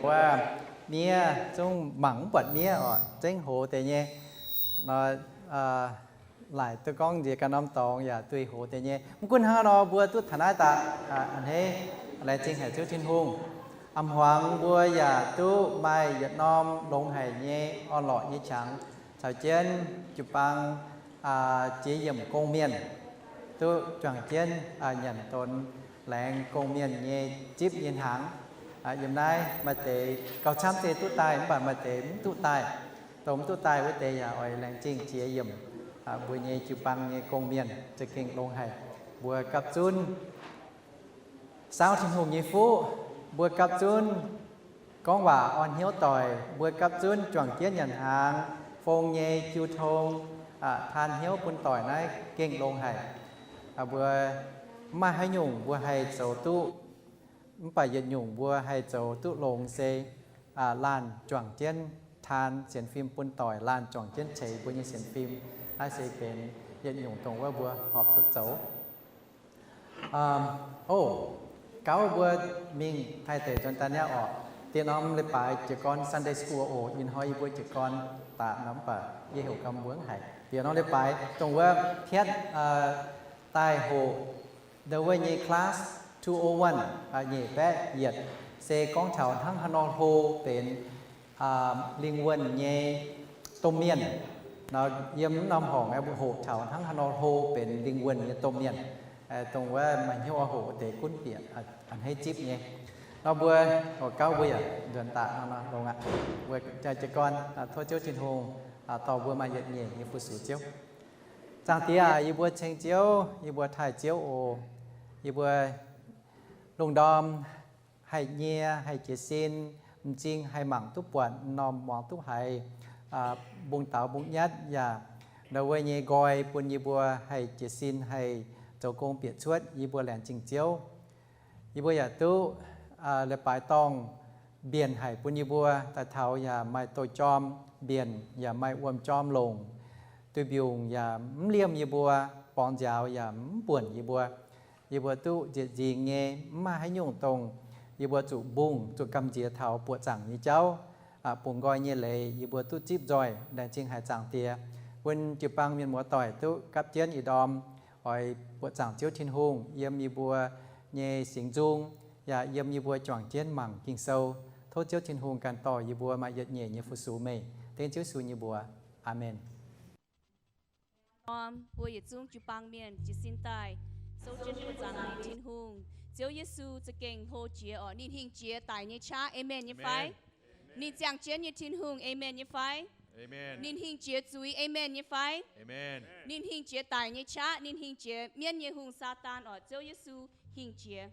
Wuov, miev zungv mangc mv buatc miev oc, zengv hoz deix nyei. Laaic duqv gorngv nziex ganh norm dorngx yaac duih hoz deix nyei. Mv gunv hnangv nor, mbuo duqv taux naaiv daaih, a'hneiv, laengz zingh haic Ziouv Tin-Hungh. A'hmuangx mbuo yaac duqv maaih yietc norm longx haic nyei orn-lorqc nyei qangx caux jienv jiu-baang jiex yiemc gong-mienh, duqv juangc jienv nyanc donx laengz gong-mienh nyei zipv nyei hnaangx. Yiem naaiv maaih deix gauh camv se duqv daaih, mv baac maaih deix mv duqv daaih. Dongh mv duqv daaih wuov deix yaac oix laengz zingh jiex yiemc mbuo nyei jiu-baang nyei gong-mienh za'gengh longx haic. Mbuo gapv zunv saauv Tin-Hungh nyei fuqv, mbuo gapv zunv gorngv waac orn hnyouv doic, mbuo gapv zunv juangc jienv nyanc hnaangx, fong nyei jiu tong, taan hnyouv bun doic naaiv gengh longx haic. Mbuo mv maaih haaix nyungc mbuo haih zoux duqv, mv baac yietc nyungc mbuo haih zoux duqv longx se laanh juangc jienv taan sienx fim bun doic, laanh juangc jienv ceix mbuo nyei sienx fim. Naaiv se benx yietc nyungc dongh wuov mbuo horpc zuqc zoux. O, gauv mbuo mingh taaih deix nzuonx daaih niaa orqc, diex norm leiz-baaix jiez gorn Sunday school oc, ih hnoi yie mbuo jiez gorn daaih nor, mv baac yie heuc gau mbuo mv haiz. Diex norm leiz-baaix dongh wuov piatv daaih hoqc ndau wuov nyei class two oh one, nyeic baeqv yietc, se gorngv taux hnangv haaix nor hlo benx lingh wuonh nyei domh mienh. Nor yiem norm horngc aeqv, mbuo hoqc taux hnangv haaix nor hlo benx lingh wuonh nyei domh mienh, dongh wuov maaih hnyouv oix hoqc deix gunv bieqc a'hneiv zipv nyei. Nor mbuo oix gauv mbuo yaac nzuonx daaih nor, longx aqv. Mbuo jiez gorn tov Ziouv Tin-Hungh dorh mbuo maaih yietc nyeic nyei fu-sux Ziouv. Zaangc Diex aac, yie mbuo ceng Ziouv, yie mbuo taaih Ziouv oc. Yie mbuo lungh ndorm haih nyie, haih jiez sin, m'zing haih mangc duqv buatc, m'normh muangx duqv haiz mbungv daux mbungv nyatv yaac ndau wuov nyei nqoi bun yie mbuo haih jiez sin, haih zoux gong bieqc cuotv. Yie mbuo laengz zingh Ziouv. Yie mbuo yaac duqv leiz-baaix dorngh mbienc haic bun yie mbuo daaih taux yaac maaih douz-jorm mbienc, yaac maaih wuom-jorm longc, duih mbiungc yaac mv liemh yie mbuo, borngz nziaaux yaac mv buonc yie mbuo. Yie mbuo duqv nzieqc nzingx nyei, mv maaih haaix nyungc dongh yie mbuo zuqc mbungh, zuqc gamh nziex taux buoqc zaangc nyei jauv. Bungx nqoi nyei leiz yie mbuo duqv zipv nzoih. Laengz zingh haic Zaangc Diex, bun jiu-baang mienh muoz-doic duqv gapv jienv ih ndorm oix buoqc zaangc Ziouv Tin-Hungh yiem yie mbuo nyei singx nzung, yaac yiem yie mbuo juangc jienv mangc Ging-Sou. Tov Ziouv Tin-Hungh ganh dorh yie mbuo maaih yietc nyeic nyei fu-sux meih. Dengv Ziouv Yesu nyei mbuox. Aamen. Norm mbuo yietc zungv jiu-baang mienh jiez sin daaih, sou jienv buoqc zaangc Tin-Hungh. Ziouv Yesu za'gengh hlo jiex orqc. Ninh hingh jiex daic nyei qaqv, amen nyei fai? Ninh ziangh jienv nyei Tin-Hungh, amen nyei fai? Ninh hingh jiex zuiz, amen nyei fai? Ninh hingh jiex daic nyei qaqv, ninh hingh jiex mienv nyei hungh, Saadaan orqc. Ziouv Yesu hingh jiex.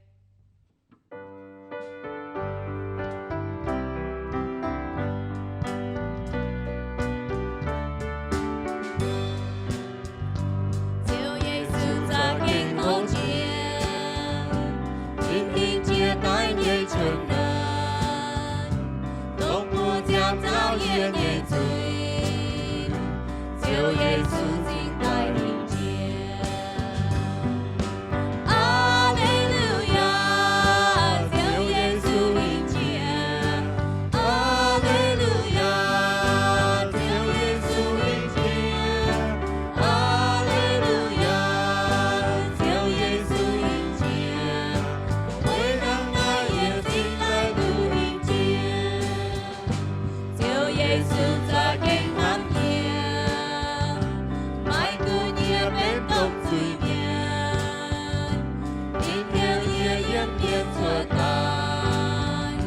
Ziouv Yesu za'gengh hlo jiex, ninh hingh jiex daic nyei cuotv naaic, dongh mbuo ziangh nzauh yie nyei zuiz, Ziouv Yesu cingx daaih hingh jiex. Aa^le^lu^yaa, Ziouv Yesu hingh jiex. Aa^le^lu^yaa, Ziouv Yesu hingh jiex. Aa^le^lu^yaa, Ziouv Yesu hingh jiex. Weic naaiv naaiv yie cingx daaih duqv hingh jiex. Ziouv Yesu za'gengh hnamv yie, maiv gunv yie benx dongh zuiz-mienh, ninh heuc yie yiem mienh cuotv daaih.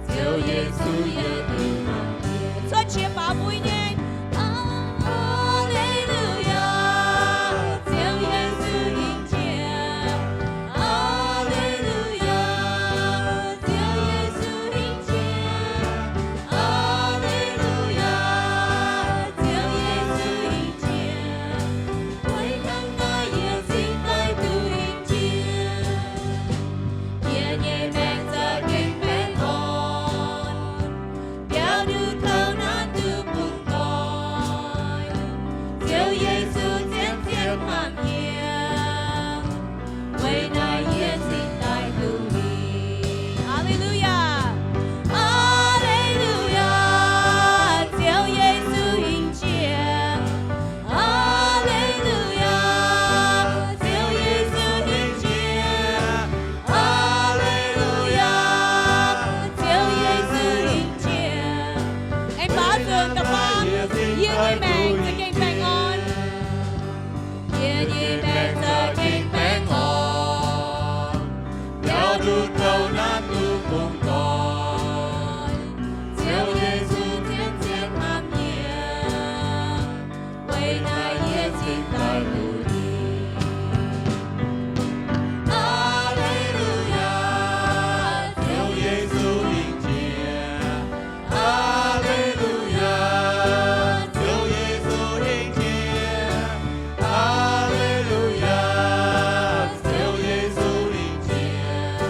Ziouv Yesu, yie duqv hnamv diex. Cuotv qiex faaux mbuo nyei. Aa^le^lu^yaa, Ziouv Yesu hingh jiex. Aa^le^lu^yaa, Ziouv Yesu hingh jiex. Aa^le^lu^yaa, Da'faam, yie nyei maengc za'gengh baengh orn. Yie nyei maengc za'gengh baengh orn. Biaux nduqc douh naaiv duqv bungx doic. Ziouv Yesu zien-zien hnamv yie. Weic naaiv yie cingx daaih duqv ninh. Aa^le^lu^yaa, Ziouv Yesu hingh jiex. Aa^le^lu^yaa, Ziouv Yesu hingh jiex. Aa^le^lu^yaa, Ziouv Yesu hingh jiex.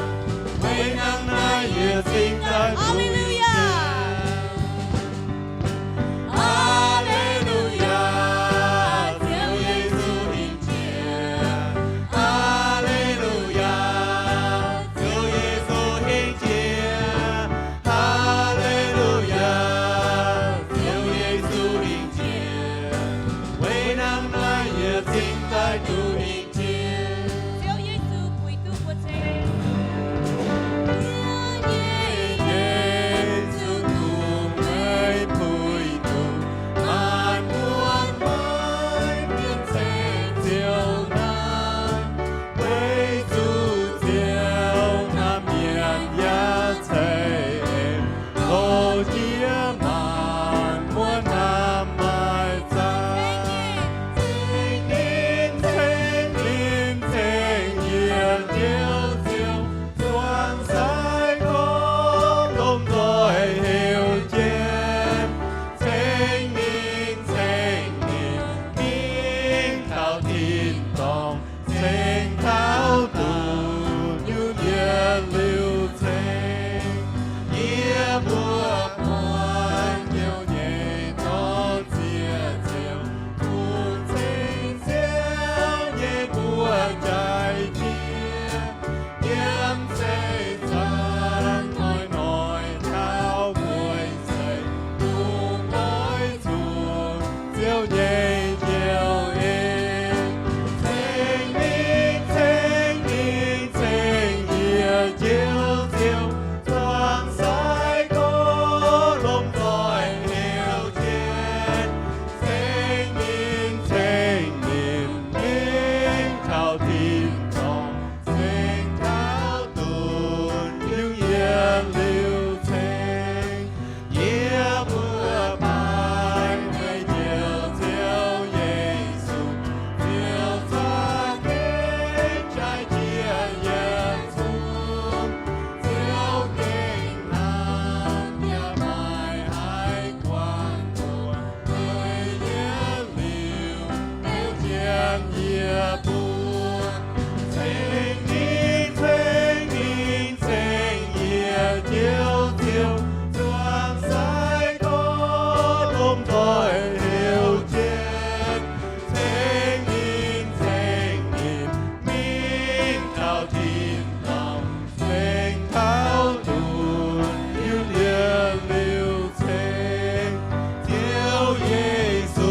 Weic hnangv naaiv yie cingx daaih duqv ninh. Aa^le^lu^yaa, Ziouv Yesu hingh jiex. Aa^le^lu^yaa, Ziouv Yesu hingh jiex. Aa^le^lu^yaa, Ziouv Yesu hingh jiex. Weic hnangv naaiv yie cingx daaih duqv ninh. Ziouv Yesu puix duqv mbuo ceng. Yie nyei Yesu, kungx meih puix duqv maanc muotc maiv mienh ceng Ziouv naaiv. Weic zuqc Ziouv hnamv mienh yaac ceix en, lorz jiex maanc muotc hnamv maaih zaangc. Ceng ninh, ceng ninh, ceng yie Njoux Ziouv, zuangx sai gorngv lomh nzoih heuc jienv. Ceng ninh, ceng ninh, mingh taux tin-dorngh, ceng taux duqv nyungc yietc liuz ceng. Yie mbuo buonc hnyouv nyei zorqv ziex ziouc bun ceng Ziouv nyei mbuox jaaix jienv, yiem seix zaangc hnoi-hnoi taux bueix seix, dongh oix zuqc Ziouv nyei njoux en. Ceng ninh, ceng ninh, ceng yie Njoux Ziouv, zuangx sai gorngv lomh nzoih heuc jienv. Ceng ninh, ceng ninh, mingh taux tin-dorngh, ceng taux duqv nyungc yietc liuz ceng. Yie mbuo baengh meih Njoux Ziouv Yesu, Ziouv za'gengh jaaix jiex yietc zungv. Ziouv gengh hnamv yaac maaih haiz guangc mbuox meih yietc liuz heuc jienv yie mbuo. Ceng ninh, ceng ninh, ceng yie Njoux Ziouv, zuangx sai gorngv lomh nzoih heuc jienv. Ceng ninh, ceng ninh, mingh taux tin-dorngh, ceng taux duqv nyungc yietc liuz ceng. Ziouv Yesu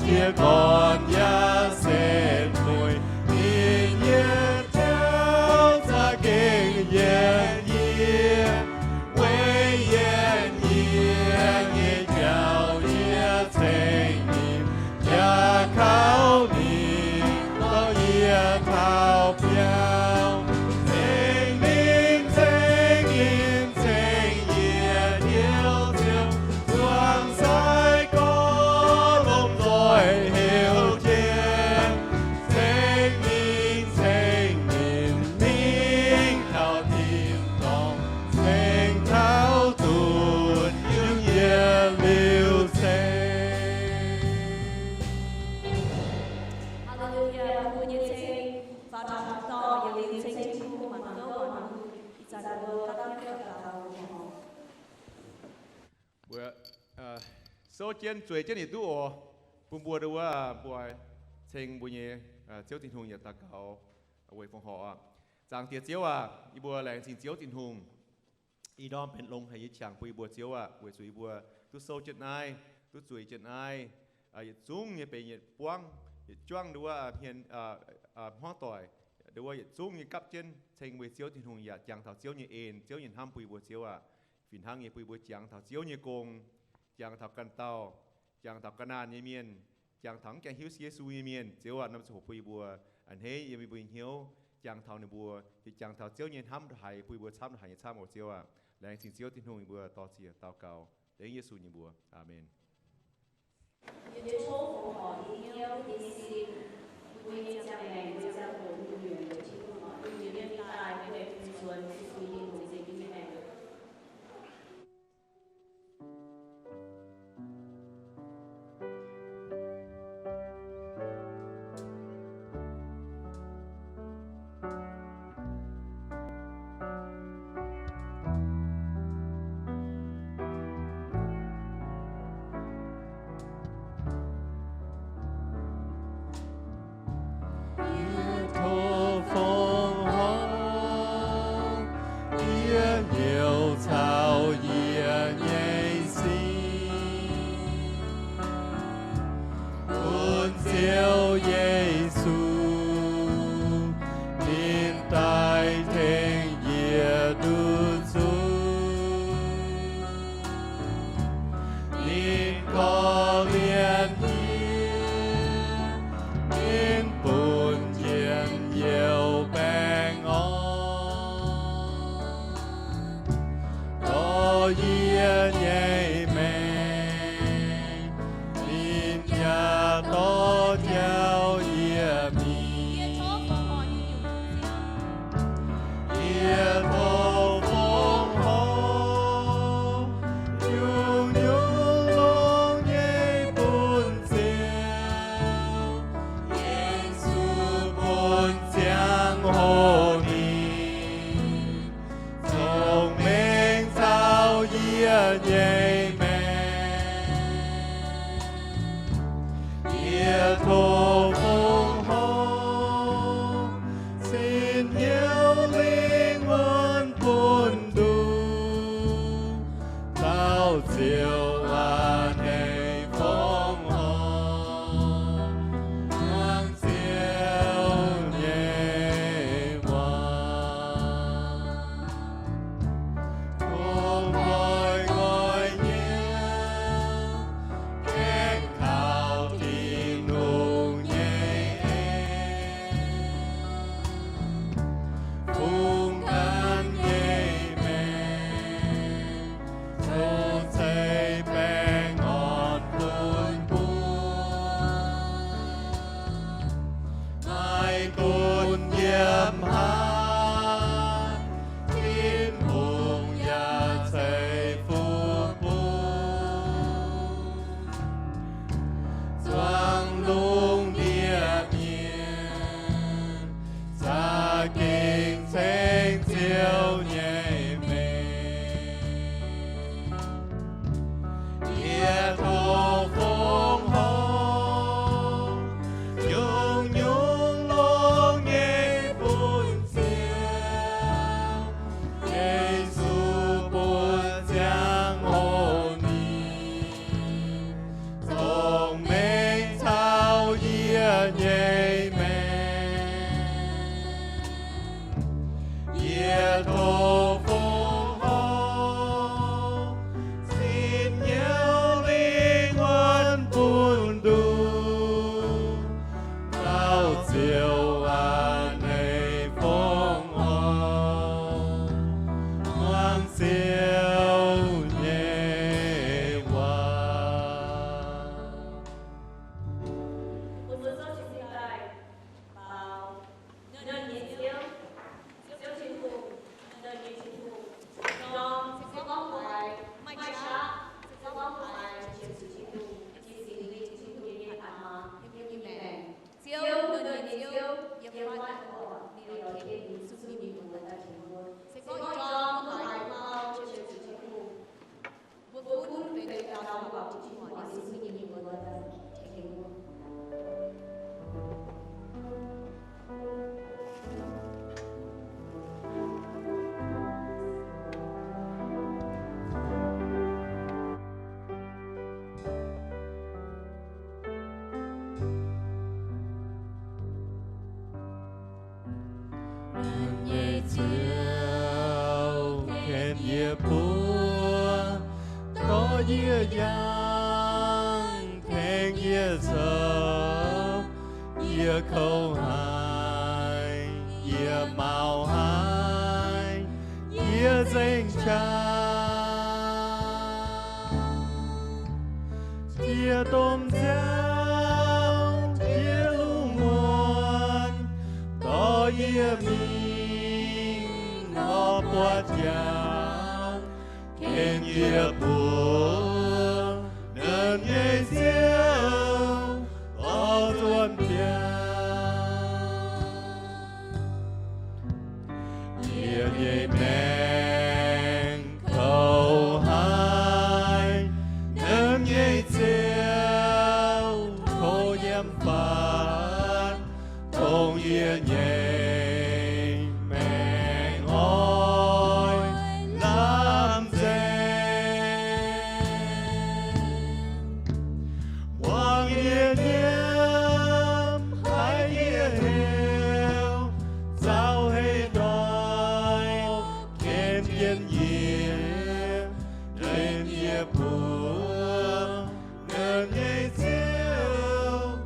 jiez gorn yaac setv mueiz, ninh nyei jauv za'gengh yietc yie. Weic yietc yie nyei jauv yie ceng ninh, yaac kaux ninh dorh yie taux biauv. Ceng ninh, ceng ninh, ceng yie Njoux Ziouv, zuangx sai gorngv lomh nzoih heuc jienv. Ceng ninh, ceng ninh, mingh taux tin-dorngh, ceng taux duqv nyungc yietc liuz ceng. Aa^le^lu^yaa, mbuo nyei ceng faaux taux dorngh yietc liuz ceng Tin-Hungh mangc gouv mangc hungh. Ih zanc mbuo gapv jienv daux gaux. Mbuo souv jienv zueiz jienv yietc duqv oc. Bun mbuo ndau wuov mbuo ceng mbuo nyei Ziouv Tin-Hungh yaac daux gaux weic fongc horc oc. Zaangc Diex Ziouv aac, yie mbuo laengz zingh Ziouv Tin-Hungh. Ih ndorm benx longx haic nyei qangx bun yie mbuo Ziouv aac, weic zuqc yie mbuo duqv souv jienv naaiv, duqv zueiz jienv naaiv, yietc zungv nyei benx yietc buangv, yietc juangv ndau wuov hmien, hmuangv doic, ndau wuov yietc zungv nyei gapv jienv ceng mbuo Ziouv Tin-Hungh yaac jangx taux Ziouv nyei en, Ziouv nyei hnamv bun yie mbuo Ziouv aac. Fih hnangv nyei bun yie mbuo jangx taux Ziouv nyei gong, jangx taux ganh dauh, jangx taux ga'naanh nyei mienh, jangx taux mv gaengh hiuv Yesu nyei mienh. Ziouv aac, norm ziangh hoc bun yie mbuo a'hneiv yiem yie mbuo nyei hnyouv, jangx taux ninh mbuo, jangx taux Ziouv nyei hnamv ndongc haaix bun yie mbuo camv ndongc haaix nyei camv oc Ziouv aac. Laengz zingh Ziouv Tin-Hungh, yie mbuo dor-ziec daux gaux dengv Yesu nyei mbuox. Aamen. Yie tov fongc horc, yie hnyouv caux yie nyei sin bun Ziouv Yesu, ninh daaih tengx yie duqv zuqc. Ninh korv-lienh yie, ninh bun njien-youh baengh orn dorh yie nyei maengc, ninh yaac dorh jauv yie mingh. Yie tov fongc horc, nyungc-nyungc longx nyei yie yangh, tengx yie zoux, yie kouv haic, yie maux haic, yie nzengc qaqv. Jiex domh nziaaux, jiex lungh muonz, dorh yie mingh nor buatc jangx, ken yie buoz, nernh nyei Ziouv, dorh zuonx biaa. Yie nyei maengx kouv haic, nernh nyei Ziouv, tov yiem fatv, dongh yie nyei maengc oix lamh nzengc. Muangx yie nyiemv, haiz yie heuc, zaux hei ndoih, ken jienv yie, nernh yie buoz, nernh nyei Ziouv,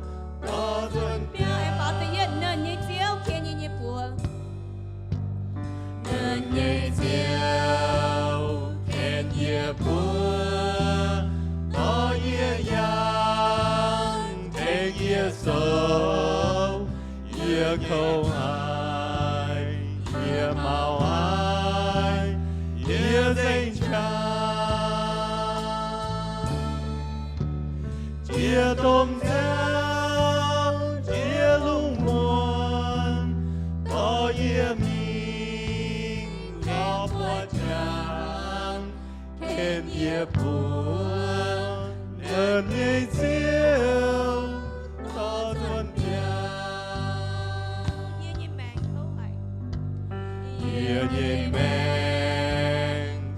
dorh zuonx biaa. Aengx faaux da'yietv, nernh nyei Ziouv, ken yie nyei buoz. Nernh nyei Ziouv, ken yie buoz, dorh yie yangh, tengx yie zoux, yie kouv haic, yie maux haic, yie nzengc qaqv. Jiex domh nziaaux, jiex lungh muonz, dorh yie mingh nor buatc jangx, ken yie buoz, nernh nyei Ziouv, dorh zuonx biaa. Yie nyei maengc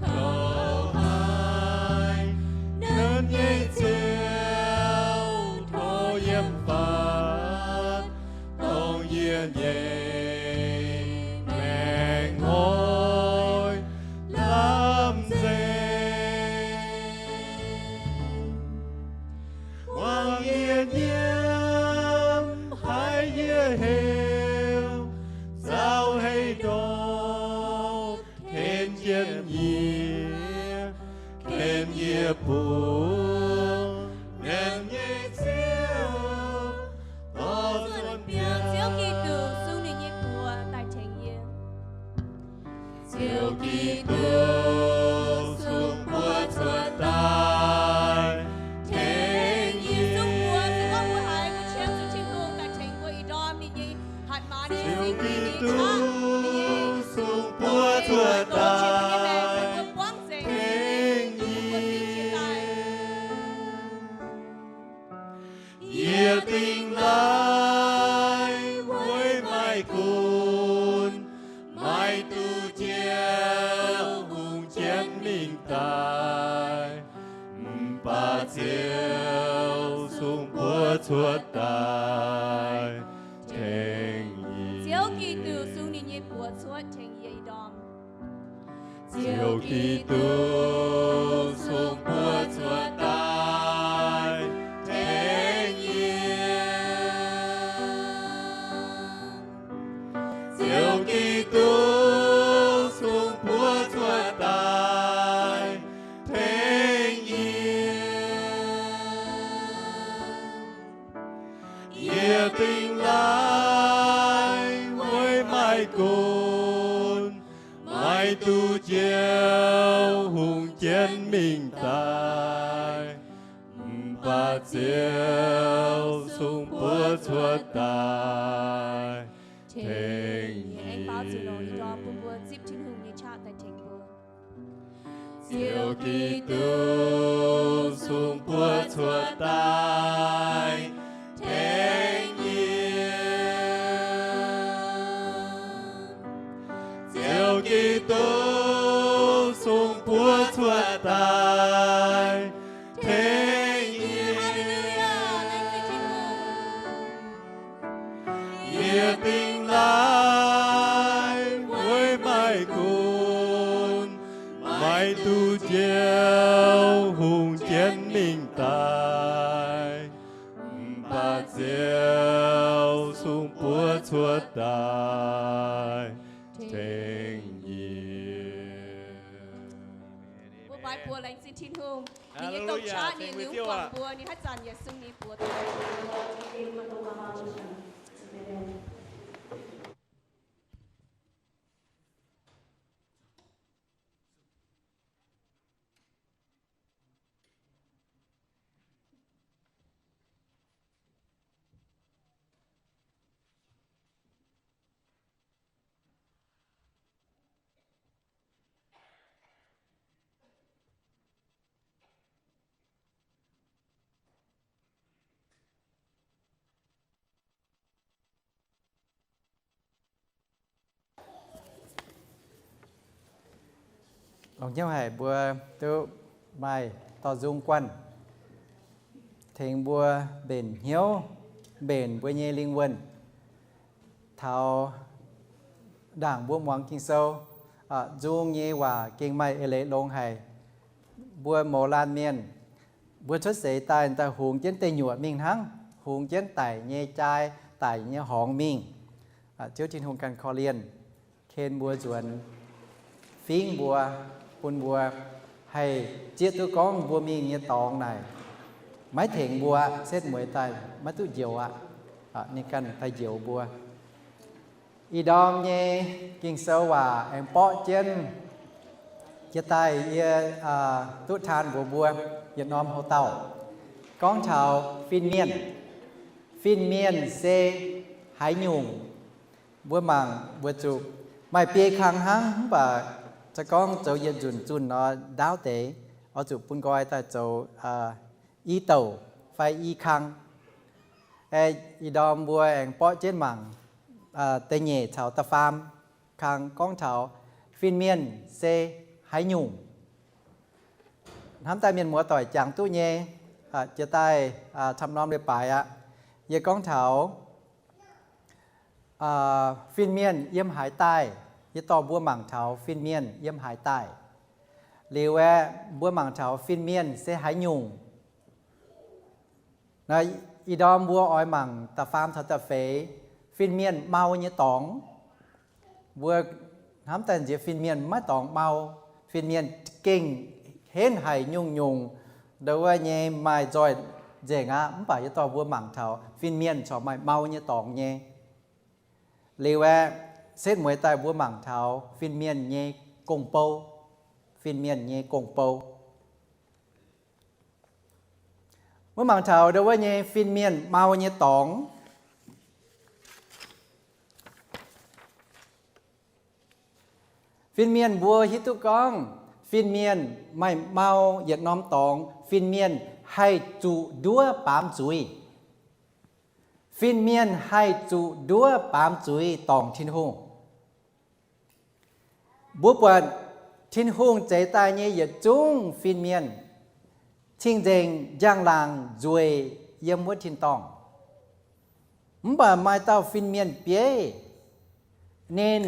kouv haic, nernh nyei Ziouv, tov yiem fatv, dongh yie nyei maengc oix lamh nzengc. Muangx yie nyiemv, haiz yie heuc, zaux hei ndoih, ken jienv yie, ken yie buoz, nernh nyei Ziouv, dorh zuonx biaa. Ziouv Giduc, sung ninh nyei buoz daaih tengx yie. Ziouv Giduc, sung buoz cuotv daaih tengx yie. Sung buoz se gorngv mbuo haiz mbuo qiemx zuqc Tin-Hungh daaih tengx mbuo ih ndorm ninh nyei hatc maaz, ninh nyei sing, ninh nyei qaqv, ninh nyei sung buoz cuotv daaih tengx yie. Yie dingh laaix weic maaih gunv, maiv duqv Ziouv Hungh jienv mingh daaih. Mv baac Ziouv sung buoz cuotv daaih tengx yie. Ziouv Giduc sung ninh nyei buoz cuotv tengx yie ih ndorm. Ziouv Giduc sung buoz cuotv daaih tengx yie. Ziouv Giduc sung buoz cuotv daaih tengx yie. Yie dingh laaix weic maaih gunv, maiv duqv Ziouv Hungh jienv mingh daaih. Mv baac Ziouv sung buoz cuotv daaih tengx yie. Ziouv Giduc sung buoz cuotv daaih tengx yie. Ziouv Giduc sung buoz cuotv daaih tengx yie. Yie dingh laaix weic maaih gunv, maiv duqv Ziouv Hungh jienv mingh daaih, mv baac Ziouv sung buov cuotv daaih tengx yie. Mbuo maiv buoz laengz zingh Tin-Hungh, ninh nyei domh qaqv, ninh liuz guangc mbuo, ninh haaix zanc yaac sung ninh buoz daaih. Longx hnyouv haic mbuo duqv maaih dorh nzung guanh tengx mbuo mbenc hnyouv, mbenc mbuo nyei lingh wuonh taux ndaangc mbuo muangx Ging-Sou, nzung nyei waac gengh maaih eix leiz longx haic. Mbuo mouz laanh mienh, mbuo cuotv seix daaih, daaih hungx jienv deic nyuoqc mingh hnangv, hungx jienv daic nyei jai, daic nyei horngz mingh. Ziouv Tin-Hungh ganh korv-lienh, ken mbuo nzuonx, fingv mbuo, bun mbuo haih zieqv duqv gorngv mbuo mingh nyei dorngx naaic maiv tengx mbuo, setv mueiz daaih maiv duqv njoux aqv. Ninh ganh daaih njoux mbuo. Ih ndorm nyei Ging-Sou waac aengx borqv jienv jiex daaih yie duqv taan mbuox mbuo yietc norm houx-dauh gorngv taux fin-mienh. Fin-mienh se haaix nyungc? Mbuo mangc weic zuqc maaih biei kang hnangv, mv baac se gorngv zoux yietc nzunc zunh nor ndaauv deix, oix zuqc bun nqoi daaih zoux i douc fai i kang. Ih ndorm mbuo aengx borqv jienv mangc da'nyeic caux da'faam kang gorngv taux fin-mienh se haaix nyungc. Hnamv daaih mienh muoz doic jangx duqv nyei, jiex daaih camv norm leiz-baaix aqv. Yie gorngv taux fin-mienh yiem haaix daaih. Yie dorh mbuo mangc taux fin-mienh yiem haaix daaih. Liuz aeqv, mbuo mangc taux fin-mienh se haaix nyungc. Ih ndorm mbuo oix mangc da'faam caux da'feix, fin-mienh mau nyei dorngx. Mbuo hnamv daaih nziex fin-mienh maiv dorngx mau. Fin-mienh gengh henv haic nyungc-nyungc, ndo wuov nyei maaih nzoih nzengc aqv. Mv baac yie dorh mbuo mangc taux fin-mienh corc maaih mau nyei dorngx nyei. Liuz aeqv, setv mueiz daaih mbuo mangc taux fin-mienh nyei gong-bou. Fin-mienh nyei gong-bou. Mbuo mangc taux ndo wuov nyei fin-mienh mau nyei dorngx. Fin-mienh mbuo hiuv duqv gorngv fin-mienh maaih mau yietc norm dorngx, fin-mienh haih zuqc nduov baamz zuiz. Fin-mienh haih zuqc nduov baamz zuiz dorngc Tin-Hungh. Mbuo buatc Tin-Hungh zeix daaih nyei yietc zungv fin-mienh, cing-nzengc njang-laangc nzueic yiem wuov tin-dorngh. Mv baac maaih dauh fin-mienh bieiv, ninh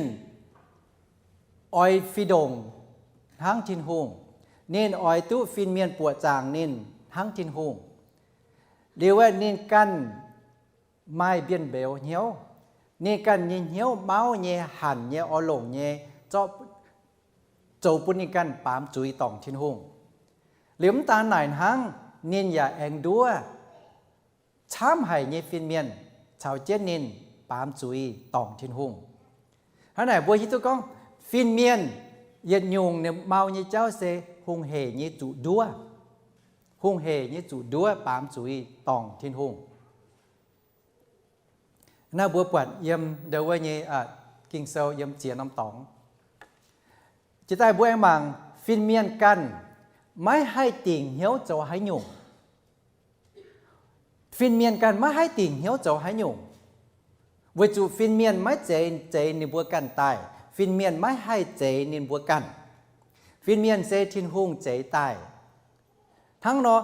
oix fih ndongc hnangv Tin-Hungh. Ninh oix duqv fin-mienh buoqc zaangc ninh hnangv Tin-Hungh. Liuz aeqv, ninh ganh maaih mbienh mbeux hnyouv. Ninh ganh nyei hnyouv mauv nyei, hanc nyei, oix longc nyei, zoux bun ninh ganh baamz zuiz dorngc Tin-Hungh. Liuz mv daan naaic hnangv, ninh yaac aengx nduov camv haic nyei fin-mienh caux jienv ninh baamz zuiz dorngc Tin-Hungh. Hnangv naaic mbuo hiuv duqv gorngv fin-mienh yietc nyungc ninh mau nyei jauv se hungh hec nyei zuqc nduov. Hungh hec nyei zuqc nduov baamz zuiz dorngc Tin-Hungh. Naaiv mbuo buatc yiem ndo wuov nyei Ging-Sou yiem ziex norm dorngx. Jiex daaih mbuo aengx mangc fin-mienh ganh maiv haih dingc hnyouv zoux haaix nyungc. Fin-mienh ganh maiv haih dingc hnyouv zoux haaix nyungc, weic zuqc fin-mienh maiv zeiz zeix ninh mbuo ganh daaih. Fin-mienh maiv haih zeix ninh mbuo ganh. Fin-mienh se Tin-Hungh zeix daaih. Hnangv nor,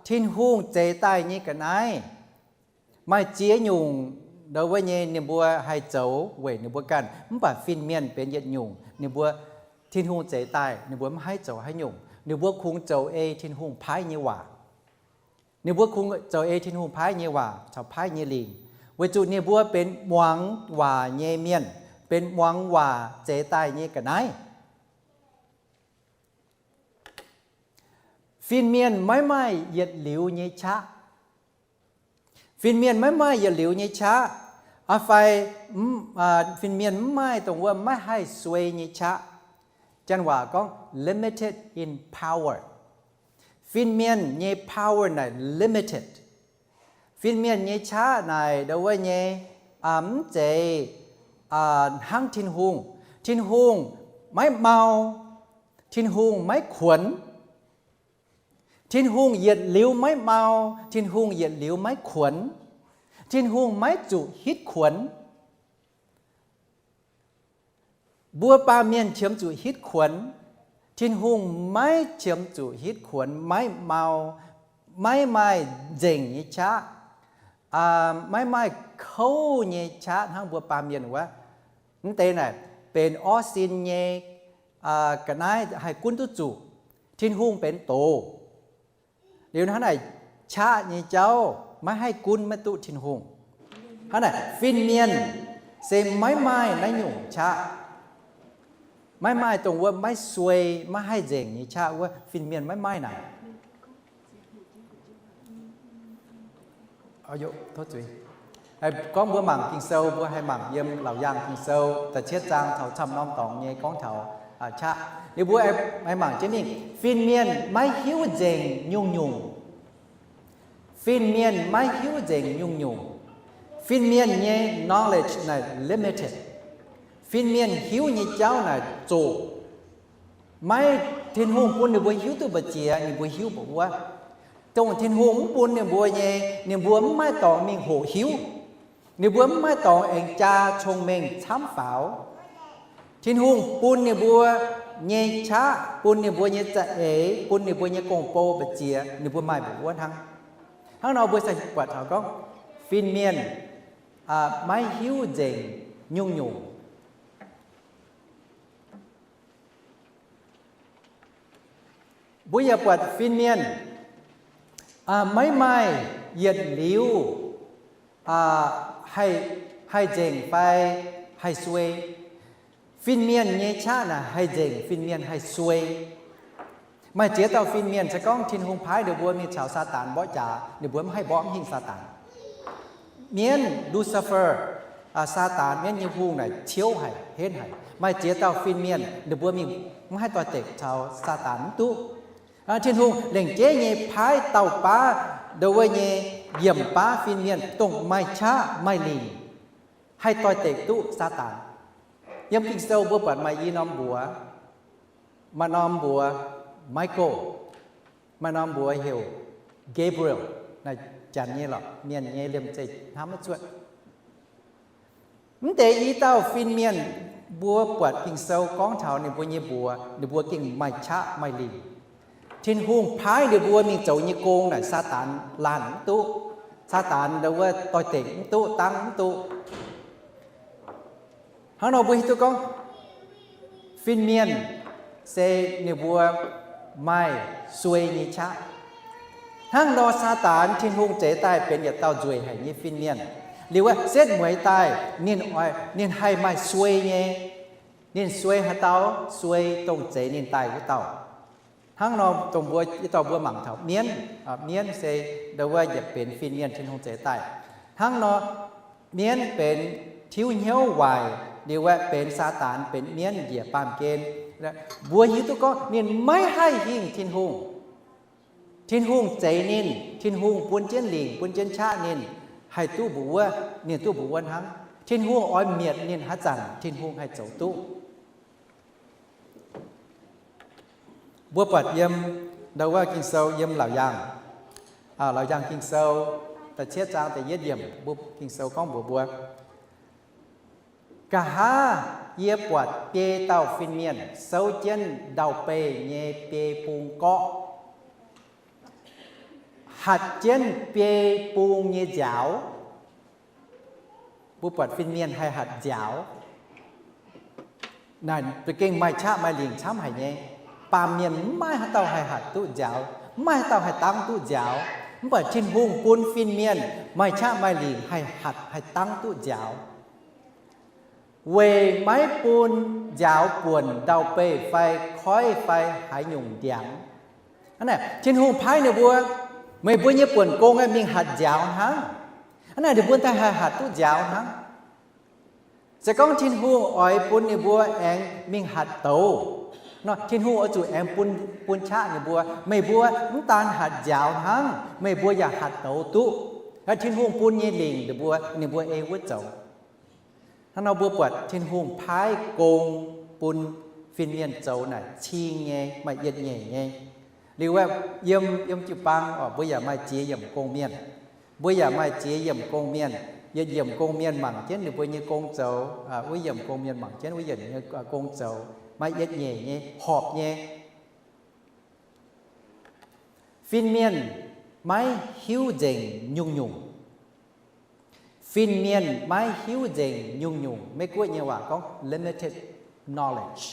Tin-Hungh zeix daaih nyei ga'naaiv maaih ziex nyungc ndo wuov nyei ninh mbuo haih zoux weic ninh mbuo ganh, mv baac fin-mienh benx yietc nyungc ninh mbuo, Tin-Hungh zeix daaih ninh mbuo maiv haih zoux haaix nyungc. Ninh mbuo kungx zoux ei Tin-Hungh paaiv nyei waac. Ninh mbuo kungx zoux ei Tin-Hungh paaiv nyei waac caux paaiv nyei lingc, weic zuqc ninh mbuo benx muangx waac nyei mienh, benx muangx waac zeix daaih nyei ga'naaiv. Fin-mienh maiv maaih yietc liuz nyei qaqv. Fin-mienh maiv maaih yietc liuz nyei qaqv, aa, fai, fin-mienh maiv maaih dongh wuov maiv haih suei nyei qaqv. Janx waac gorngv limited in power. Fin-mienh nyei power naaic limited. Fin-mienh nyei qaqv naaic ndau wuov nyei, mv zeiz hnangv Tin-Hungh. Tin-Hungh maiv mau. Tin-Hungh maiv kuonx. Tin-Hungh yietc liuz maiv mau. Tin-Hungh yietc liuz maiv kuonx. Tin-Hungh maiv zuqc hitv kuonx. Mbuo baamh mienh qiemx zuqc hitv kuonx. Tin-Hungh maiv qiemx zuqc hitv kuonx, maiv mau, maiv maaih nzengc nyei qaqv, maiv maaih kouv nyei qaqv hnangv mbuo baamh mienh wuov. Mv deix naaic benx orv sin nyei, ga'naaiv haih gunv duqv zuqc. Tin-Hungh benx doz. Liuz hnangv naaic qaqv nyei jauv maiv haih gunv maiv duqv Tin-Hungh. Hnangv naaic fin-mienh se maiv maaih naaiv nyungc qaqv. Maiv maaih dongh wuov maiv suei, maiv haih nzengc nyei qaqv wuov, fin-mienh maiv maaih naaic. Gorngv mbuo mangc Ging-Sou, mbuo haih mangc yiem Laauc Yaangh Ging-Sou da'cietv zaang taux camv norm dorngx nyei gorngv taux qaqv. Liuz mbuo haih mangc jienv mingh, fin-mienh maiv hiuv nzengc nyungc-nyungc. Fin-mienh maiv hiuv nzengc nyungc-nyungc. Fin-mienh nyei knowledge naaic limited. Fin-mienh hiuv nyei jauv naaic zoqc. Maiv, Tin-Hungh bun ninh mbuo hiuv duqv mbu'ziex, ninh mbuo hiuv mbu'wuov. Dongh Tin-Hungh mv bun ninh mbuo nyei, ninh mbuo mv maaih dorngx mingh hoqc hiuv. Ninh mbuo mv maaih dorngx aengx jaa cong-mengh camv faaux. Tin-Hungh bun ninh mbuo nyei qaqv, bun ninh mbuo nyei za'eix, bun ninh mbuo nyei gong-bou mbu'ziex, ninh mbuo maaih mbu'wuov hnangv. Hnangv nor mbuo se buatc taux gorngv fin-mienh maiv hiuv nzengc nyungc-nyungc. Mbuo yaac buatc fin-mienh maiv maaih yietc liuz haih nzengc fai haih suei. Fin-mienh nyei qaqv naaic haih nzengc, fin-mienh haih suei. Maaih ziex dauh fin-mienh se gorngv Tin-Hungh paaiv ninh mbuo mingh caux Saadaan mborqv jaax, ninh mbuo mv haih mborqv, mv hingh Saadaan. Mienv Lucifer, Saadaan, mienv nyei hungh naaic ciouv haic, henv haic. Maaih ziex dauh fin-mienh ninh mbuo mingh mv haih doix-dekc caux Saadaan mv duqv. Tin-Hungh lengc jeiv nyei paaiv dauh baav, ndau wuov nyei yiemc baav fin-mienh dongh maaih qaqv maaih lingc, haih doix-dekc duqv Saadaan. Yiem Ging-Sou mbuo buatc maaih i norm mbuox, maaih norm mbuox Michael, maaih norm mbuox heuc Gabriel, naaiv janx nyei lorqc, mienh nyei liemh zeih hnamv maiv cuotv. Mv deix i dauh fin-mienh mbuo buatc Ging-Sou gorngv taux ninh mbuo nyei mbuox, ninh mbuo gengh maaih qaqv maaih lingc. Tin-Hungh paaiv ninh mbuo mingh zoux nyei gong naaic Saadaan laanh mv duqv, Saadaan ndau wuov doix-dekc mv duqv, dangv mv duqv. Hnangv nor mbuo hiuv duqv gorngv fin-mienh se ninh mbuo maaih suei nyei qaqv. Hnangv nor Saadaan Tin-Hungh zeix daaih benx yietc dauh nzueic haic nyei fin-mienh. Liuz wuov setv mueiz daaih ninh oix, ninh haih maaih suei nyei. Ninh suei haaix dauh? Suei dongh zeix ninh daaih wuov dauh. Hnangv nor dongh mbuo, yie dorh mbuo mangc taux mienv. Mienv se ndau wuov yietc benx fin-mienh Tin-Hungh zeix daaih. Hnangv nor mienv benx tiuv hnyouv waaic, liuz wuov benx Saadaan, benx mienv njiec baamh gen. Mbuo hiuv duqv gorngv ninh maiv haih hingh Tin-Hungh. Tin-Hungh zeix ninh, Tin-Hungh bun jienv lingc, bun jienv qaqv ninh haih duqv mbu'wuov, ninh duqv mbu'wuov hnangv. Tin-Hungh oix mietc ninh haaix zanc Tin-Hungh haih zoux duqv. Mbuo buatc yiem ndau wuov Ging-Sou yiem Laauc Yaangh, Laauc Yaangh Ging-Sou da'cietv zaang da'yietv yiemc, mbuo Ging-Sou gorngv mbuox mbuo, nqa'haav yie buatc biei dauh fin-mienh souv jienv ndau-beih nyei biei bung gorqv, hatc jienv biei bung nyei nziaaux. Mbuo buatc fin-mienh haih hatc nziaaux. Naaic za'gengh maaih qaqv maaih lingc camv haic nyei. Baamh mienh mv maaih haaix dauh haih hatc duqv nziaaux, mv maaih haaix dauh haih dangv duqv nziaaux. Mv baac Tin-Hungh bun fin-mienh maaih qaqv maaih lingc haih hatc haih dangv duqv nziaaux, weic maiv bun nziaaux buonc ndau-beih fai koiv fai haaix nyungc ndiangx. Hnangv naaic, Tin-Hungh paaiv ninh mbuo, meih mbuo nyei buonc gong aeqv, mingh hatc nziaaux hnangv. Hnangv naaic ninh mbuo daaih haih hatc duqv nziaaux hnangv. Se gorngv Tin-Hungh oix bun ninh mbuo aengx mingh hatc douz nor, Tin-Hungh oix zuqc aengx bun, bun qaqv ninh mbuo, meih mbuo mv daan hatc nziaaux hnangv, meih mbuo yaac hatc douz duqv. Tin-Hungh bun nyei lingc ninh mbuo, ninh mbuo ei wuov zoux. Hnangv nor mbuo buatc Tin-Hungh paaiv gong bun fin-mienh zoux naaic cing nyei, maaih yietc nyeic nyei. Liuz aeqv, yiem, yiem jiu-baang oc, mbuo yaac maaih ziex yiemc gong-mienh. Mbuo yaac maaih ziex yiemc gong-mienh. Yietc yiemc gong-mienh mangc jienv ninh mbuo nyei gong zoux, wuov yiemc gong-mienh mangc jienv wuov yiemc nyei gong zoux, maaih yietc nyeic nyei, horpc nyei. Fin-mienh maiv hiuv nzengc nyungc-nyungc. Fin-mienh maiv hiuv nzengc nyungc-nyungc. Meiv Guoqv nyei waac gorngv limited knowledge.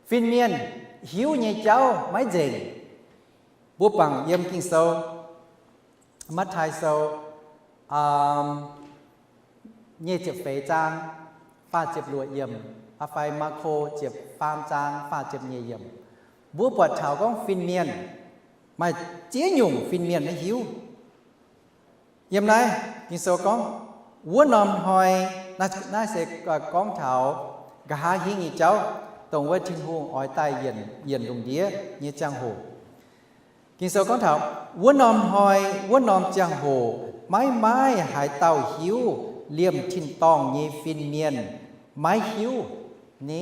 Fin-mienh hiuv nyei jauv maiv nzengc. Mbuo bangc yiem Ging-Sou, Matv^taai Sou, nyic ziepc feix zaang, faah ziepc luoqc yiemc, fai Maako ziepc faam zaang, faah ziepc nyeic yiemc. Mbuo buatc taux gorngv fin-mienh, maaih ziex nyungc fin-mienh maiv hiuv. Yiem naaiv Ging-Sou gorngv, wuov norm hnoi, naaiv se gorngv taux nqa'haav hingv nyei jauv, dongh wuov Tin-Hungh oix daaih yienc, yienc lungh ndiev nyei ziangh hoc. Ging-Sou gorngv taux wuov norm hnoi, wuov norm ziangh hoc maiv maaih haaix dauh hiuv, liemh tin-dorngh nyei fin-mienh maiv hiuv ni.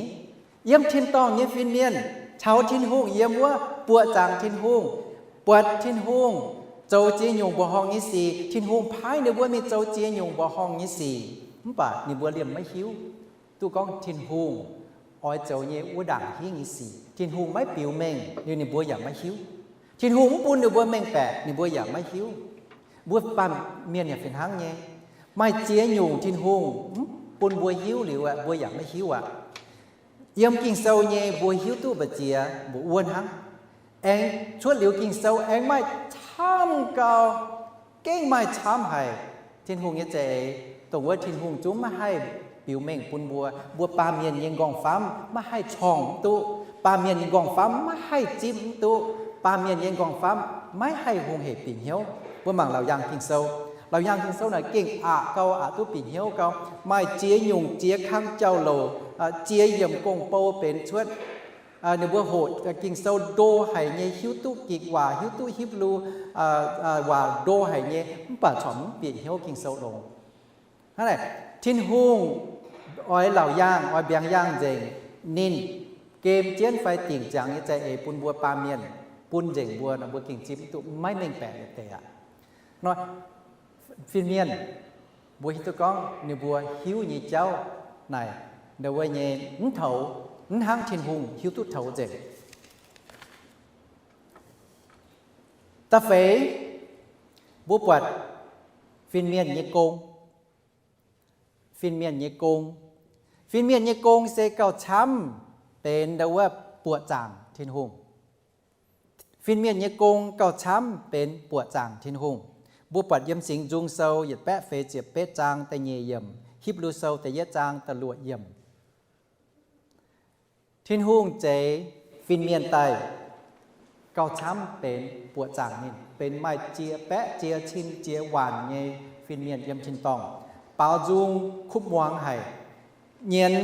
Yiem tin-dorngh nyei fin-mienh caux Tin-Hungh yiem wuov buoqc zaangc Tin-Hungh, buatc Tin-Hungh zoux ziex nyungc mbuoqc horngh nyei sic. Tin-Hungh paaiv ninh mbuo mingh zoux ziex nyungc mbuoqc horngh nyei sic, mv baac ninh mbuo liemh maiv hiuv duqv gorngv Tin-Hungh oix zoux nyei wuov ndaangc hingv nyei sic. Tin-Hungh maiv biux mengh, ninh, ninh mbuo yaac maiv hiuv. Tin-Hungh mv bun ninh mbuo mengh-baeqc, ninh mbuo yaac maiv hiuv. Mbuo baamh mienh yaac fih hnangv nyei. Maaih ziex nyungc Tin-Hungh mv bun mbuo hiuv liuz aeqv, mbuo yaac maiv hiuv aqv. Yiem Ging-Sou nyei mbuo hiuv duqv mbu'ziex mbu'wuov hnangv. Aengx cuotv liuz Ging-Sou aengx maaih camv gau, gengh maaih camv haic Tin-Hungh nyei za'eix, dongh wuov Tin-Hungh zungv maiv haih biux mengh bun mbuo. Mbuo baamh mienh nyei nqorngv-famv maiv haih corngh mv duqv. Baamh mienh nyei nqorngv-famv maiv haih zipv mv duqv. Baamh mienh nyei nqorngv-famv maiv haih hungh hec bieqc hnyouv. Mbuo mangc Laauc Yaangh Ging-Sou. Laauc Yaangh Ging-Sou naaic gengh aqc gau, aqc duqv bieqc hnyouv gau. Maaih ziex nyungc ziex kang jauv-louc, ziex yiemc gong-bou benx cuotv. Ninh mbuo hoqc Ging-Sou ndo haic nyei, hiuv duqv Gikc waac, hiuv duqv Hipv^lu waac ndo haic nyei, mv baac corc mv bieqc hnyouv Ging-Sou longx. Hnangv naaic, Tin-Hungh oix Laauc Yaangh, oix mbiaangx yaangh nzengc ninh gem jienv fai dingc ziangx nyei za'eix bun mbuo baamh mienh, bun nzengc mbuo nor, mbuo gengh zipv mv duqv, maiv mengh baeqc deix aqv. Nor, fin-mienh, mbuo hiuv duqv gorngv ninh mbuo hiuv nyei jauv naaic, ndau wuov nyei mv toux, mv hnangv Tin-Hungh hiuv duqv toux nzengc. Da'feix, mbuo buatc fin-mienh nyei gong. Fin-mienh nyei gong. Fin-mienh nyei gong se gauh camv benx ndau wuov buoqc zaangc Tin-Hungh. Fin-mienh nyei gong gauh camv benx buoqc zaangc Tin-Hungh. Mbuo buatc yiem Singx Nzung Sou yietc baeqv feix ziepc betv zaang da'nyeic yiemc, Hipv^lu Sou da'yietv zaang da'luoqc yiemc. Tin-Hungh zeix fin-mienh daaih gauh camv benx buoqc zaangc ninh, benx maaih jiex baeqv jiex cin jiex waanc nyei fin-mienh yiem tin-dorngh. Baaux nzung kupv muangx haic, nyienz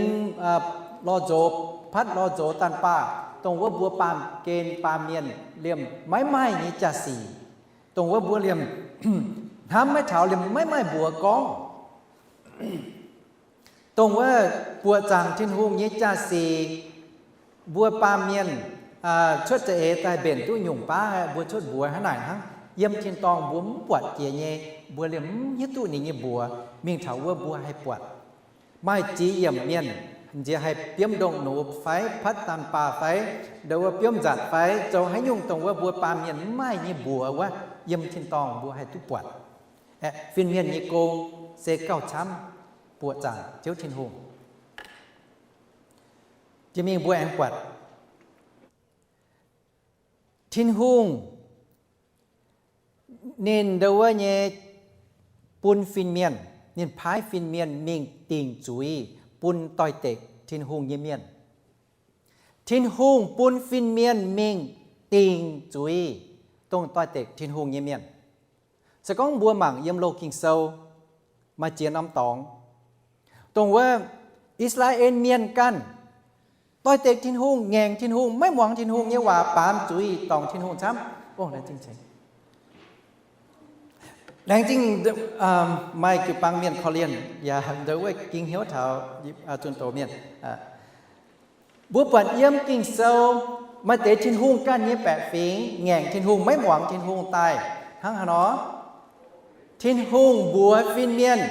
lorh nzox, patv lorh nzox daanh baah, dongh wuov mbuo baamh gen baamh mienh liemh maiv maaih nyei jaa-sic, dongh wuov mbuo liemh hnamv maiv taux, liemh maiv maaih mbuox gorngv. Dongh wuov buoqc zaangc Tin-Hungh nyei jaa-sic, mbuo baamh mienh cuotv za'eix daaih mbenc duqv nyungc baav, mbuo cuotv mbuox hnangv naaic hnangv. Yiem tin-dorngh mbuo mv buatc jiex nyei, mbuo liemh mv hiuv duqv ninh nyei mbuox. Mingh taux wuov mbuo haih buatc. Maaih ziex yiemc mienh nziex haih biomv ndongh nux fai patv daanh baah fai, ndau wuov biomv nzatc fai zoux haaix nyungc dongh wuov mbuo baamh mienh mv maaih nyei mbuox wuov, yiem tin-dorngh mbuo haih duqv buatc. Aeqv, fin-mienh nyei gong se gauh camv buoqc zaangc Ziouv Tin-Hungh. Jiex mingh mbuo aengx buatc Tin-Hungh ninh ndo wuov nyei bun fin-mienh, ninh paaiv fin-mienh mingh dingc zuiz bun doix-dekc Tin-Hungh nyei mienh. Tin-Hungh bun fin-mienh mingh dingc zuiz dongh doix-dekc Tin-Hungh nyei mienh. Se gorngv mbuo mangc yiem Loz-Ging Sou, maaih ziex norm dorngx, dongh wuov I^saa^laa^en Mienh ganh doix-dekc Tin-Hungh, ngaengc Tin-Hungh, maiv muangx Tin-Hungh nyei waac, baamz zuiz dorngc Tin-Hungh camv. Laengz zingh, maaih jiu-baang mienh korv-lienh yaac ndo wuov ging hnyouv taux zunh doz mienh. Mbuo buatc yiem Ging-Sou, maaih deix Tin-Hungh ganh nyei baeqc fingx ngaengc Tin-Hungh, maiv muangx Tin-Hungh daaih hnangv haaix nor, Tin-Hungh mbuox fin-mienh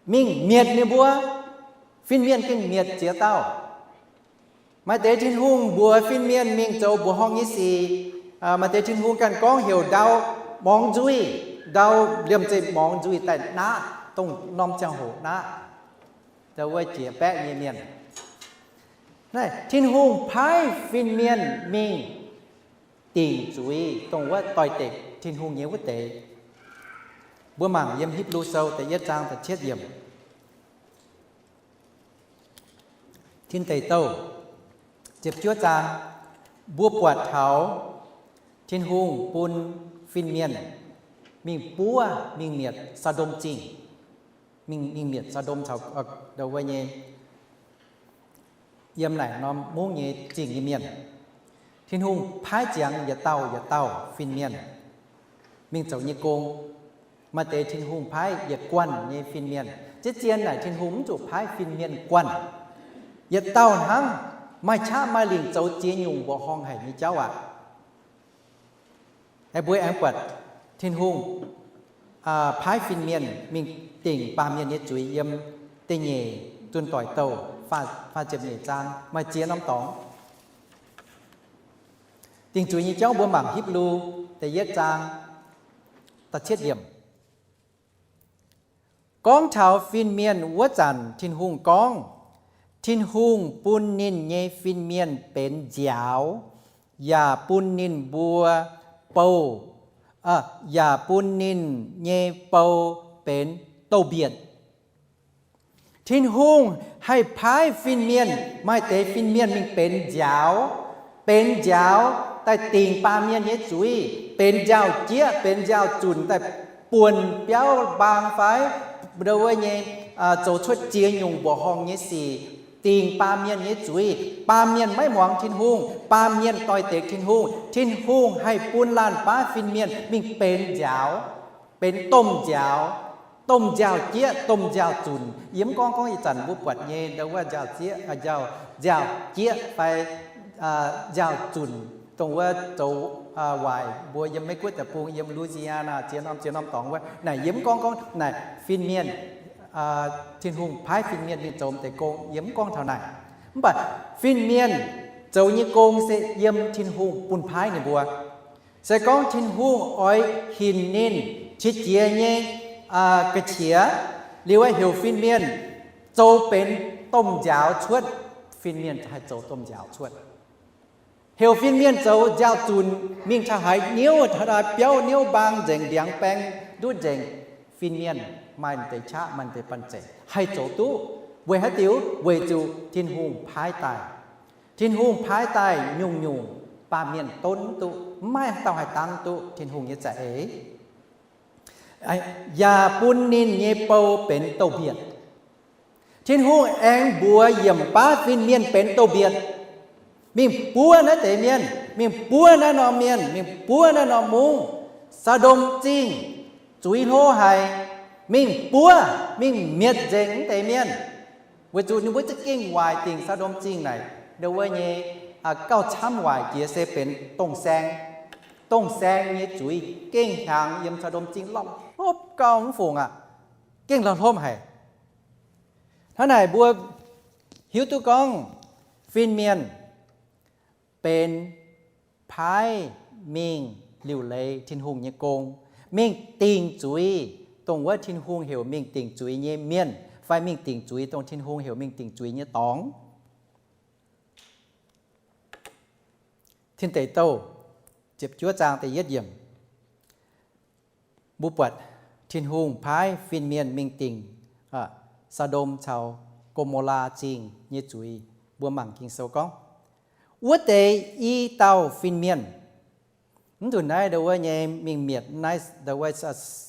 mingh mietc ninh mbuo, fin-mienh gengh mietc ziex dauh. Maaih deix Tin-Hungh mbuox fin-mienh mingh zoux mbuoqc horngh nyei sic. Maaih deix Tin-Hungh ganh gorngv heuc ndau morngx nzuih, ndau liemh zeih morngx nzuih daaih naqv, dongh norm ziangh hoc naqv, ndau wuov jiex baeqv nyei mienh. Naaiv Tin-Hungh paaiv fin-mienh mingh dingc zuiz dongh wuov doix-dekc Tin-Hungh nyei wuov deix. Mbuo mangc yiem Hipv^lu Sou da'yietv zaang da'cietv yiemc. Tin Deic Douh ziepc juov zaang, mbuo buatc taux Tin-Hungh bun fin-mienh mingh buov, mingh mietc Saa^ndom Zingh, mingh, mingh mietc Saa^ndom caux, ndo wuov nyei, yiem naaic norm mungv nyei zingh nyei mienh. Tin-Hungh paaiv ziangx yietc dauh yietc dauh fin-mienh mingh zoux nyei gong. Maaih deix Tin-Hungh paaiv yietc guanh nyei fin-mienh. Ziex zien naaic Tin-Hungh mv zuqc paaiv fin-mienh guanh. Yietc dauh hnangv, maaih qaqv maaih lingc zoux ziex nyungc mbuoqc horngh haic nyei jauv aqv. Aengx mbuo aengx buatc Tin-Hungh paaiv fin-mienh mingh dingc baamh mienh nyei zuiz yiem da'nyeic Zunh Doic Douh faah ziepc nyeic zaang, maaih ziex norm dorngx. Dingc zuiz nyei jauv mbuo mangc Hipv^lu da'yietv zaang da'cietv yiemc. Gorngv taux fin-mienh wuov zanc Tin-Hungh gorngv, Tin-Hungh bun ninh nyei fin-mienh benx nziaaux, yaac bun ninh mbuo bou, yaac bun ninh nyei bou benx douz-mbietc. Tin-Hungh haih paaiv fin-mienh, maaih deix fin-mienh mingh benx nziaaux, benx nziaaux daaih dingc baamh mienh nyei zuiz, benx nziaaux-jieqv, benx nziaaux-zunc daaih buonc biauv mbaang fai ndo wuov nyei, zoux cuotv ziex nyungc mbuoqc horngh nyei sic, dingc baamh mienh nyei zuiz. Baamh mienh maiv muangx Tin-Hungh, baamh mienh doix-dekc Tin-Hungh. Tin-Hungh haih bun laanh baav fin-mienh mingh benx nziaaux, benx domh nziaaux, domh nziaaux-jieqv, domh nziaaux-zunc. Yie mv gorngv gorngv ih zanc mbuo buatc nyei ndo wuov nziaaux-jieqv, nziaaux-jieqv fai nziaaux-zunc, dongh wuov zoux waaic mbuo yiem Meiv Guoqv deic-bung, yiem Louisiana ziex norm ziex norm dorngx wuov. Naaic yie mv gorngv gorngv naaic fin-mienh, Tin-Hungh paaiv fin-mienh mingh zoux deix gong, yie mv gorngv taux naaic. Mv baac fin-mienh zoux nyei gong se yiem Tin-Hungh bun paaiv ninh mbuo. Se gorngv Tin-Hungh oix hinc ninh qiex jiez nyei ga'qiex liuz, heuc fin-mienh zoux benx domh nziaaux cuotv, fin-mienh haih zoux domh nziaaux cuotv. Heuc fin-mienh zoux nziaaux-zunc mingh taux haaix niouv, taux biauv niouv mbaang nzengc, ndiangx baeng ndutv nzengc, fin-mienh maaih deix qaqv, maaih deix banh zeic haih zoux duqv. Weic haaix diuc? Weic zuqc Tin-Hungh paaiv daaih. Tin-Hungh paaiv daaih nyungc-nyungc baamh mienh donv duqv, mv maaih dauh haih dangv duqv Tin-Hungh nyei za'eix. Yaac bun ninh nyei bou benx douz-mbietc. Tin-Hungh aengx mbuox yiemc baav fin-mienh benx douz-mbietc, mingh buov naaiv deix mienh, mingh buov naaiv norm mienh, mingh buov naaiv norm mungv. Saa^ndom Zingh zuiz hlo haic, mingh buov, mingh mietc nzengc naaiv deix mienh. Weic zuqc ninh mbuo za'gengh waaic dingc Saa^ndom Zingh naaic, ndo wuov nyei gauh camv waaic jiex se benx dongh saeng. Dongh saeng nyei zuiz gengh hnyangx yiem Saa^ndom Zingh lorh hlopv gauh mv fungc aqv. Gengh lorh hlopv haic. Hnangv naaic mbuo hiuv duqv gorngv fin-mienh benx paaiv mingh liuc leiz Tin-Hungh nyei gong, mingh dingc zuiz dongh wuov Tin-Hungh heuc mingh dingc zuiz nyei mienh, fai mingh dingc zuiz dongh Tin-Hungh heuc mingh dingc zuiz nyei dorngx. Tin Deic Douh ziepc juov zaang da'yietv yiemc, mbuo buatc Tin-Hungh paaiv fin-mienh mingh dingc Saa^ndom caux Go^mo^laa Zingh nyei zuiz. Mbuo mangc Ging-Sou gorngv, wuov deix i dauh fin-mienh, mv nzunc naaiv ndau wuov nyei mingh mietc naaiv ndau wuov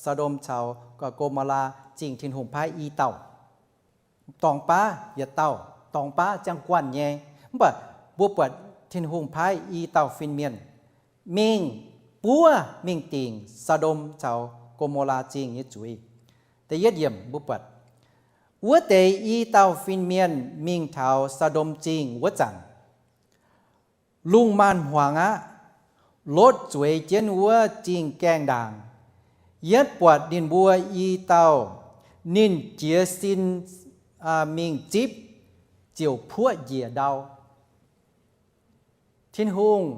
Saa^ndom caux Go^mo^laa Zingh Tin-Hungh paaiv i dauh, dorngx baav yietc dauh, dorngx baav ziangh guanh nyei. Mv baac mbuo buatc Tin-Hungh paaiv i dauh fin-mienh mingh, buov mingh dingc Saa^ndom caux Go^mo^laa Zingh nyei zuiz. Da'yietv yiemc mbuo buatc, wuov deix i dauh fin-mienh mingh taux Saa^ndom Zingh wuov zanc, lungh maanz-hmuangx aqv. Lotv zueiz jienv wuov zingh gaengh ndaangc. Yietv buatc ninh mbuo i dauh, ninh jiez sin mingh zipv, ziouc puoqv njiec ndau. Tin-Hungh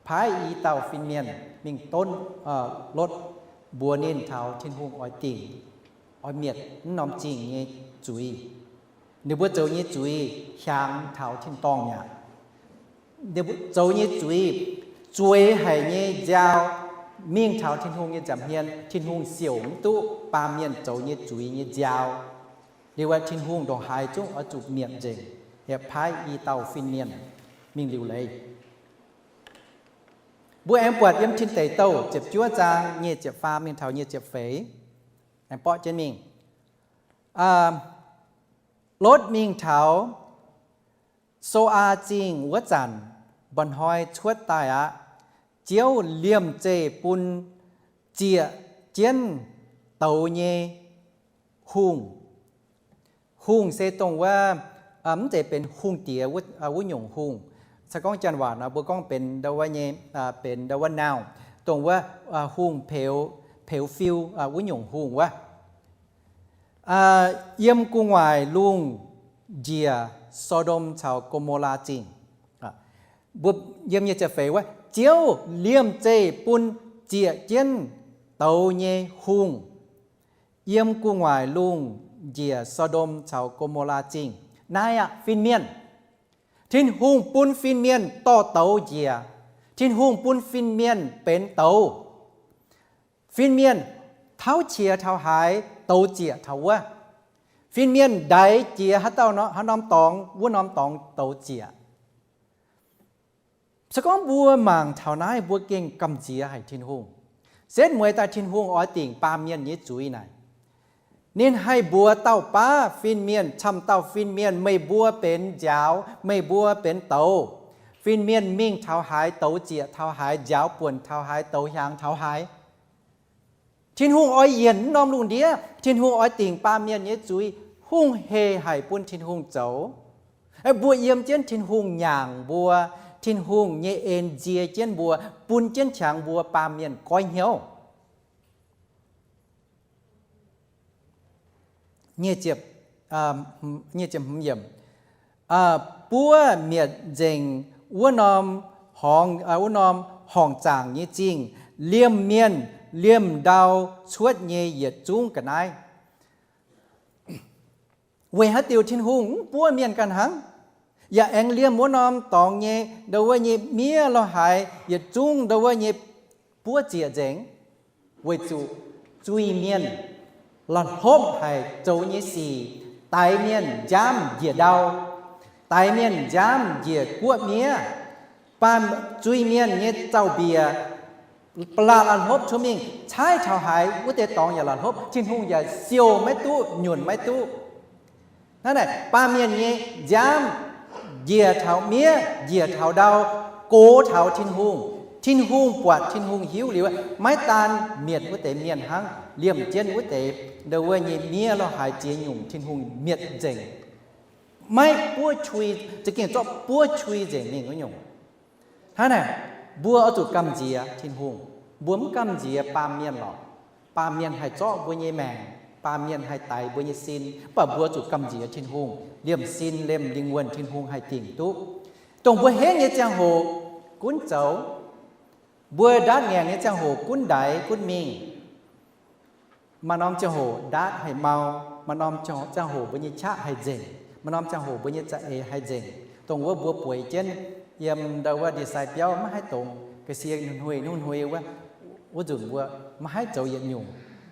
paaiv i dauh fin-mienh mingh donv Lotv, mbuox ninh taux Tin-Hungh oix dingc, oix mietc wuov norm zingh nyei zuiz. Ninh mbuo zoux nyei zuiz hiaangx taux tin-dorngh mi'aqv. Ninh mbuo zoux nyei zuiz zueiz haic nyei nziaaux mingh taux Tin-Hungh nyei nza'hmien, Tin-Hungh siouc mv duqv baamh mienh zoux nyei zuiz nyei nziaaux. Liuz aqv, Tin-Hungh ndongc haaix zungv oix zuqc mietc nzengc, yaac paaiv i dauh fin-mienh mingh liuc leiz. Mbuo aengx buatc yiem Tin Deic Douh ziepc juov zaang nyic ziepc faam mingh taux nyic ziepc feix, aengx borqv jienv mingh. Lotv mingh taux So^aa Zingh wuov zanc, mba'hnoi cuotv daaih aqv. Ziouv liemh zeih bun zieqc jienv douz nyei hungh. Hungh se dongh wuov, mv zeiz benx hungh diex wuov nyungc hungh. Se gorngv janx waac nor mbuo gorngv benx ndau wuov nyei, benx ndau wuov noun, dongh wuov hungh peux, peux fiu wuov nyungc hungh wuov. Yiem gu'nguaaic lungh njiec So^ndom caux Go^mo^laa Zingh. Mbuo yiem nyic ziepc feix wuov, Ziouv liemh zeih bun zieqc jienv douz nyei hungh yiem gu'nguaaic lungh njiec So^ndom caux Go^mo^laa Zingh. Naaiv aqv, fin-mienh. Tin-Hungh bun fin-mienh dorh douz njiec. Tin-Hungh bun fin-mienh benx douz. Fin-mienh tauv qiex taux haaix, douz zieqc taux wuov. Fin-mienh ndaix jiex haaix dauh, haaix norm dorngx, wuov norm dorngx douz zieqc. Se gorngv mbuo mangc taux naaiv, mbuo gengh gamh nziex haic Tin-Hungh. Setv mueiz daaih Tin-Hungh oix dingc baamh mienh nyei zuiz naaic, ninh haih mbuox dauh baav fin-mienh, camv dauh fin-mienh, meih mbuo benx nziaaux, meih mbuo benx douz. Fin-mienh mingh taux haaix, douz zieqc taux haaix, nziaaux buonc taux haaix, douz hiaangx taux haaix. Tin-Hungh oix yienc wuov norm lungh ndiev, Tin-Hungh oix dingc baamh mienh nyei zuiz, hungh hec haic bun Tin-Hungh zoux. Mbuo yiem jienv Tin-Hungh nyaangc mbuo, Tin-Hungh nyei en nzie jienv mbuo, bun jienv qangx mbuo baamh mienh goiv hnyouv. Buov mietc nzengc wuov norm horngc, wuov norm horngc zaangc nyei zingh, liemh mienh liemh ndau cuotv nyei yietc zungv ga'naaiv. Weic haaix diuc Tin-Hungh mv buov mienh ganh hnangv, yaac aengx liemh wuov norm dorngx nyei, ndau wuov nyei miev lo haaix yietc zungv ndau wuov nyei buov zieqc nzengc? Weic zuqc zuiz-mienh la'hlopv haic zoux nyei sic. Daix mienh nziaamv njiec ndau, daix mienh nziaamv njiec guoqv miev. Baamh zuiz-mienh nyei zaux-mbiec ba'laqc la'hlopv cuotv mingh, caaiv taux haaix wuov deix dorngx yaac la'hlopv, Tin-Hungh yaac siou maiv duqv, nyunc maiv duqv. Hnangv naaic, baamh mienh nyei nziaamv njiec taux miev, njiec taux ndau, gox taux Tin-Hungh. Tin-Hungh buatc, Tin-Hungh hiuv liuz, maiv daan mietc wuov deix mienh hnangv, liemh jienv wuov deix ndau wuov nyei miev lo haaix ziex nyungc Tin-Hungh mietc nzengc. Maiv buov qui, za'gengh zorqv buov qui nzengc mingh wuov nyungc. Hnangv naaic, mbuo oix zuqc gamh nziex Tin-Hungh. Mbuo mv gamh nziex baamh mienh lorqc, baamh mienh haih zorqv mbuo nyei maengc, baamh mienh haih daix mbuo nyei sin, mv baac mbuo zuqc gamh nziex Tin-Hungh, liemh sin liemh lingh wuonh Tin-Hungh haih dingc duqv. Dongh mbuo henv nyei ziangh hoc gunv zoux, mbuo ndaatv ngaengc nyei ziangh hoc gunv ndaix gunv mingh. Maaih norm ziangh hoc ndaatv haih mau, maaih norm ziangh hoc mbuo nyei qaqv haih nzengc, maaih norm ziangh hoc mbuo nyei za'eix haih nzengc, dongh wuov mbuo bueix jienv yiem ndau wuov ndie-sai biauv maiv haih dongz, ga'sie hnoi-hnoi wuov, wuov nzunc mbuo maiv haih zoux yietc nyungc.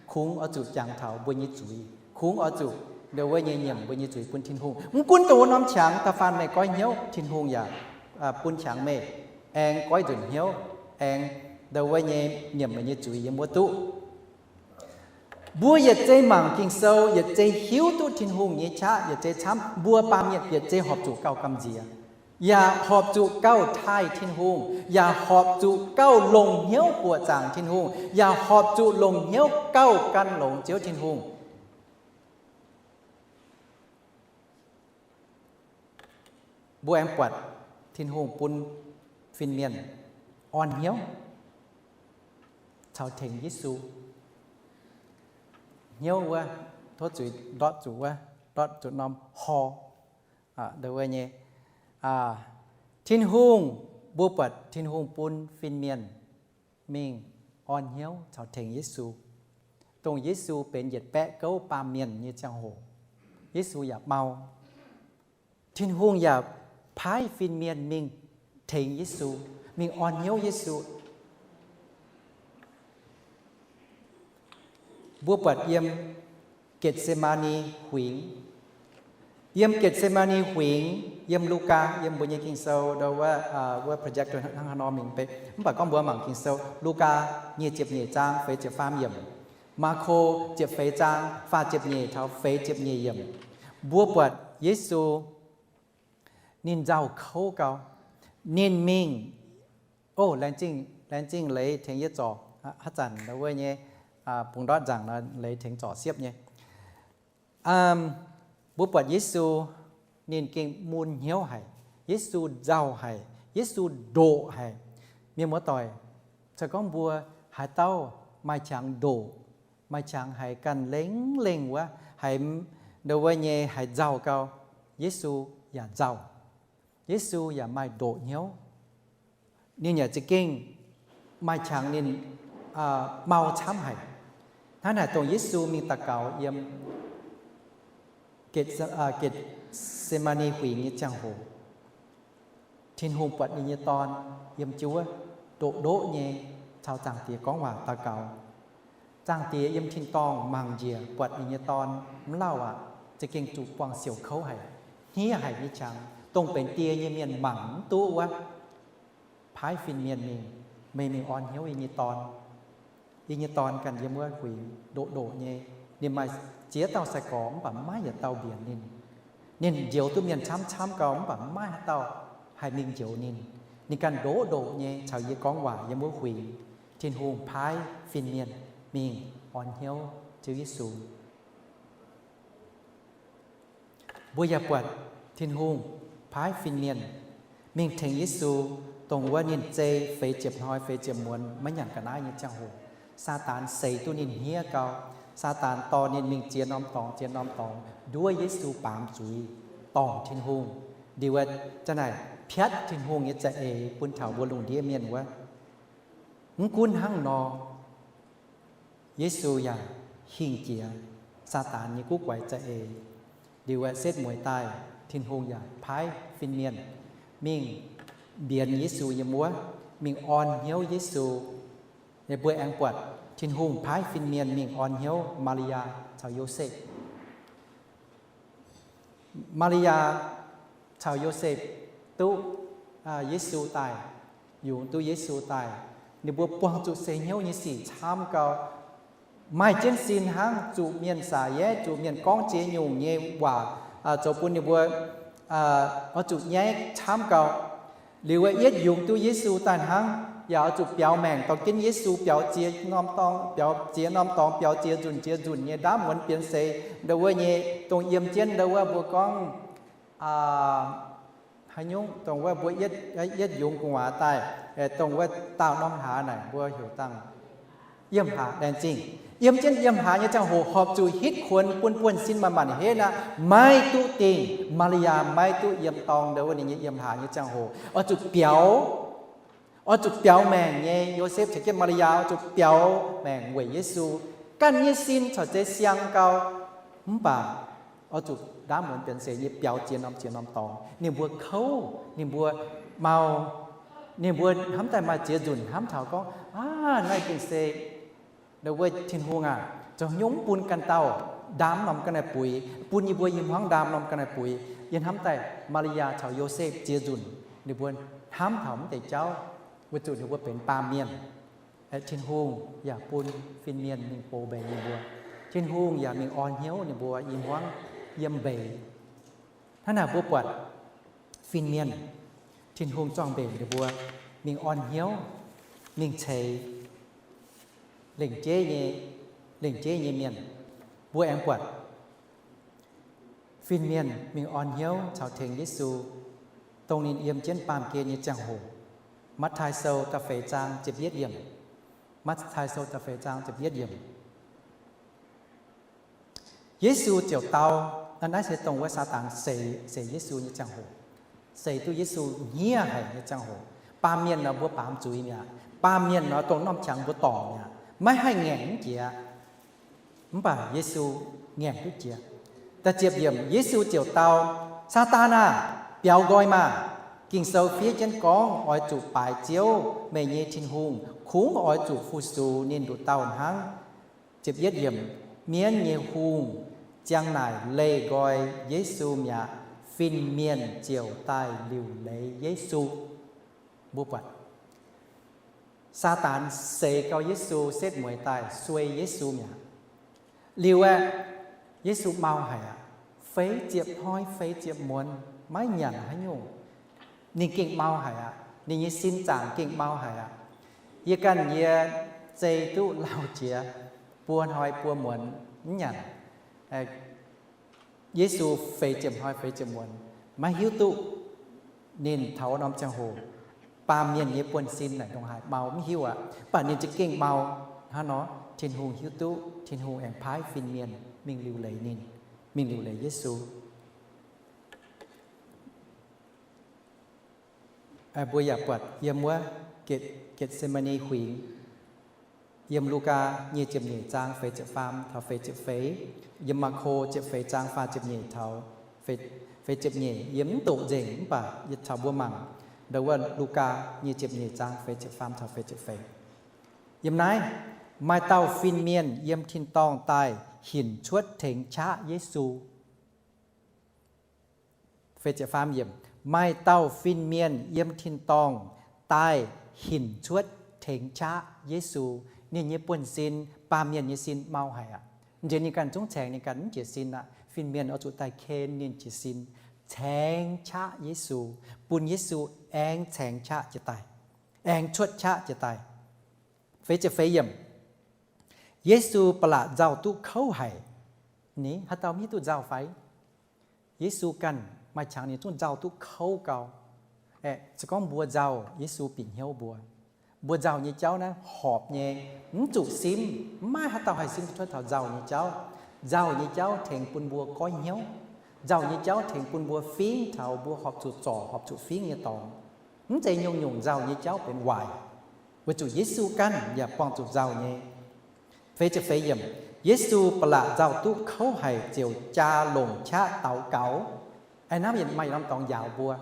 Kungx oix zuqc jangx taux mbuo nyei zuiz. Kungx oix zuqc ndau wuov nyei nyiemc mbuo nyei zuiz bun Tin-Hungh. Mv gunv dongh wuov norm qangx da'faanh meih goiv hnyouv, Tin-Hungh yaac bun qangx meih aengx goiv nzunc hnyouv, aengx ndau wuov nyei nyiemc meih nyei zuiz yiem wuov duqv. Mbuo yietc zei mangc Ging-Sou, yietc zei hiuv duqv Tin-Hungh nyei qaqv, yietc zei camv, mbuo baamh mienh yietc zei horpc zuqc gauh gamh nziex, yaac horpc zuqc gauh taaih Tin-Hungh, yaac horpc zuqc gauh longc hnyouv buoqc zaangc Tin-Hungh, yaac horpc zuqc longc hnyouv gauh gan longx Ziouv Tin-Hungh. Mbuo aengx buatc Tin-Hungh bun fin-mienh orn hnyouv caux tengx Yesu. Hnyouv wuov, tov zuiz ndortv zuqc wuov, ndortv zuqc norm hor, ndau wuov nyei, Tin-Hungh, mbuo buatc Tin-Hungh bun fin-mienh mingh orn hnyouv caux tengx Yesu. Dongh Yesu benx yietc baeqv gouv baamh mienh nyei ziangh hoc, Yesu yaac mau. Tin-Hungh yaac paaiv fin-mienh mingh tengx Yesu, mingh orn hnyouv Yesu. Mbuo buatc yiem Getc^se^maa^ni Huingx. Yiem Getc^se^maa^ni Huingx, yiem Lugaa, yiem mbuo nyei Ging-Sou ndau wuov, wuov projector hnangv haaix nor mingh beiv. Mv baac gorngv mbuo mangc Ging-Sou, Lugaa nyic ziepc nyeic zaang feix ziepc faam yiemc, Maako ziepc feix zaang faah ziepc nyeic taux feix ziepc nyeic yiemc, mbuo buatc Yesu ninh nzauh kouv gau. Ninh mingh, o, laengz zingh, laengz zingh leiz tengx yie zorc, haaix zanc ndau wuov nyei bungx ndortv nzaangc nor leiz tengx zorc siepv nyei. Mbuo buatc Yesu ninh gengh mun hnyouv haic. Yesu nzauh haic. Yesu ndoqc haic. Mienh muoz-doic, se gorngv mbuo haaix dauh maaih qangx ndoqc, maaih qangx haiz ganh lengh lengh wuov, haiz ndau wuov nyei haiz nzauh gau, Yesu yaac nzauh. Yesu yaac maaih ndoqc hnyouv. Ninh yaac za'gengh maaih qangx ninh mau camv haic. Hnangv naaic dongh Yesu mingh daux gaux yiem Getc, Getc^se^maa^ni Huingx nyei ziangh hoc, Tin-Hungh buatc ninh nyei dorn yiem jiuv wuov ndoqc ndoqv nyei caux Zaangc Diex gorngv waac daux gaux. Zaangc Diex yiem tin-dorngh mangc njiec buatc ninh nyei dorn mv lauh aqv, za'gengh zuqc buangh siouc kouv haic, hniev haic nyei qangx, dongh benx die nyei mienh mangc mv duqv wuov, paaiv fin-mienh mingh, meih mingh orn hnyouv yie nyei dorn. Yie nyei dorn ganh yiem wuov huingx ndoqc ndoqc nyei. Ninh maaih ziex dauh sai-gorx mv baac maiv yietc dauh mbienx ninh. Ninh njoux duqv mienh camv camv gau mv baac maiv haaix dauh haih mingh njoux ninh. Ninh ganh ndoqc ndoqc nyei caux yie gorngv waac yiem wuov huingx. Tin-Hungh paaiv fin-mienh mingh orn hnyouv Ziouv Yesu. Mbuo yaac buatc Tin-Hungh paaiv fin-mienh mingh tengx Yesu, dongh wuov ninh zei feix ziepc hnoi feix ziepc muonz maiv nyanc ga'naaiv nyei ziangh hoc. Saadaan seix duqv ninh hniev gau. Saadaan dorh ninh mingh ziex norm dorngx ziex norm dorngx nduov Yesu baamz zuiz, dorngc Tin-Hungh. Liuz wuov, za'naaic piatv Tin-Hungh nyei za'eix bun taux mbuo lungh ndiev mienh wuov. Mv gunv hnangv nor, Yesu yaac hingh jiex Saadaan nyei guv guaix za'eix. Liuz wuov setv mueiz daaih, Tin-Hungh yaac paaiv fin-mienh mingh mbienx Yesu yiem wuov, mingh orn hnyouv Yesu. Mbuo aengx buatc Tin-Hungh paaiv fin-mienh mingh orn hnyouv Maa^li^yaa caux Yosepv. Maa^li^yaa caux Yosepv duqv Yesu daaih, yungz duqv Yesu daaih, ninh mbuo buangh zuqc seix hnyouv nyei sic camv gau. Maaih jienv sin hnangv, zuqc mienh saax yeiv, zuqc mienh gorngv ziex nyungc nyei waac zoux bun ninh mbuo oix zuqc nyaiv camv gau. Liuz wuov yietv yungz duqv Yesu daaih hnangv, yaac oix zuqc biaux maengc dorh jienv Yesu biaux ziex norm dorngx, biaux ziex norm dorngx, biaux ziex nzunc ziex nzunc nyei ndaamv muonz bienx seix ndau wuov nyei, dongh yiem jienv ndau wuov mbuo gorngv haaix nyungc, dongh wuov mbuo yietv, yietv yungz gu'nguaaz daaih, dongh wuov daauh norm hlaax naaic mbuo heuc dangh yiem hlaax, laengz zingh. Yiem jienv yiem hlaax nyei ziangh hoc horpc zuqc hitv kuonx bun buonv-sin manc-manc henv aqv, maiv duqv dingh. Maa^li^yaa maiv duqv yiem dorngh ndau wuov ninh nyei yiem hlaax nyei ziangh hoc oix zuqc biaux, oix zuqc biaux maengc nyei. Yosepv caux jienv Maa^li^yaa oix zuqc biaux maengc weic Yesu. Ganh nyei sin corc zeiz siang gau, mv baac oix zuqc ndaamv muonz bienx seix nyei biaux ziex norm ziex norm dorngx. Ninh mbuo kouv, ninh mbuo Mau, ninh mbuo hnamv daaih maaih ziex nzunc hnamv taux gorngv, aav, naaiv gengh se, wuov Tin-Hungh aac, zoux nyungc bun ganh dauh ndaam norm ga'naaiv buix, bun yie mbuo i hmuangv ndaam norm ga'naaiv buix. Yie hnamv daaih Maa^li^yaa caux Yosepv ziex nzunc ninh mbuo hnamv taux mv deix jauv, weic zuqc ninh mbuo benx baamh mienh. Tin-Hungh yaac bun fin-mienh mingh bouh mbeix ninh mbuo. Tin-Hungh yaac mingh orn hnyouv ninh mbuo i hmuangv yiem mbeix. Hnangv naaic mbuo buatc fin-mienh, Tin-Hungh zorng-mbenc ninh mbuo mingh orn hnyouv, mingh ceix lengc jeiv nyei, lengc jeiv nyei mienh. Mbuo aengx buatc fin-mienh mingh orn hnyouv caux tengx Yesu, dongh ninh yiem jienv baamh gen nyei ziangh hoc. Matv^taai Sou da'feix zaang ziepc yietv yiemc. Matv^taai Sou da'feix zaang ziepc yietv yiemc. Yesu ziouc dau, naaiv se dongh wuov Saadaan seix, seix Yesu nyei ziangh hoc, seix duqv Yesu hniev haic nyei ziangh hoc. Baamh mienh nor mbuo baamz zuiz mi'aqv. Baamh mienh nor dongh norm qangx mbuo dorngc mi'aqv, maiv haih ngaengc mv jiex. Mv baac Yesu ngaengc duqv jiex. Da'ziepc yiemc, Yesu ziouc dau, Saadaan aah! Biaux nqoi maah! Ging-Sou fiev jienv gorngv, Oix zuqc baaix Ziouv, meih nyei Tin-Hungh, kungx oix zuqc fu-sux ninh nduqc dauh hnangv. Ziepc yietv yiemc, mienv nyei hungh ziang naaic leih nqoi Yesu mi'aqv, fin-mienh ziouc daaih liuc leiz Yesu. Mbuo buatc Saadaan seix gau Yesu, setv mueiz daaih suei Yesu mi'aqv. Liuz aeqv, Yesu mau haic aqv. Feix ziepc hnoi feix ziepc muonz maiv nyanc haaix nyungc. Ninh gengh mau haic aqv. Ninh nyei sin zaangc gengh mau haic aqv. Yie ganh yie zei duqv lauh jiex buo hnoi buo muonz mv nyanc. Yesu feix ziepc hnoi feix ziepc muonz maiv hiuv duqv ninh taux norm ziangh hoc baamh mienh nyei buonv-sin naaic ndongc haaix mau mv hiuv aqv. Mv baac ninh za'gengh mau hnangv nor, Tin-Hungh hiuv duqv, Tin-Hungh aengx paaiv fin-mienh mingh liuc leiz ninh, mingh liuc leiz Yesu. Mbuo yaac buatc yiem wuov Get, Getc^se^maa^ni Huingx, yiem Lugaa nyic ziepc nyeic zaang feix ziepc faam taux feix ziepc feix, yiem Maako ziepc feix zaang faah ziepc nyeic taux feix ziepc nyeic. Yie mv doqc nzengc mv baac yie caux mbuo mangc ndau wuov Lugaa nyic ziepc nyeic zaang feix ziepc faam taux feix ziepc feix. Yiem naaiv, maaih dauh fin-mienh yiem tin-dorngh daaih hinc cuotv tengx qaqv Yesu. Maaih dauh fin-mienh yiem tin-dorngh daaih hinc cuotv tengx qaqv Yesu. Ninh nyei buonv-sin, baamh mienh nyei sin mau haic aqv. Nziex ninh ganh zungv caengx ninh ganh mv jiez sin aqv. Fin-mienh oix zuqc daaih ken ninh jiez sin, caengx qaqv Yesu, bun Yesu aengx caengx qaqv jiez daaih, aengx cuotv qaqv jiez daaih. Feix ziepc feix yiemc, Yesu ba'laqc nzauh duqv kouv haic. Ni, haaix dauh mv hiuv duqv nzauh fai? Yesu ganh maaih qangx ninh zungv nzauh duqv kouv gau. Aeqv, se gorngv mbuo nzauh, Yesu bieqc hnyouv mbuo. Mbuo nzauh nyei jauv naaiv horpc nyei, mv zuqc simv. Mv maaih haaix dauh haih simv cuotv taux nzauh nyei jauv. Nzauh nyei jauv tengx bun mbuo goiv hnyouv. Nzauh nyei jauv tengx bun mbuo fingx taux mbuo horpc zuqc zorc, horpc zuqc fingx nyei dorngx. Mv zeiz nyungc-nyungc nzauh nyei jauv benx waaic, weic zuqc Yesu ganh yaac buangh zuqc nzauh nyei. Feix ziepc feix yiemc, Yesu ba'laqc nzauh duqv kouv haic ziouc jaa longc qaqv daux gaux. Aa, naaiv maaih norm dorngx njaaux mbuo.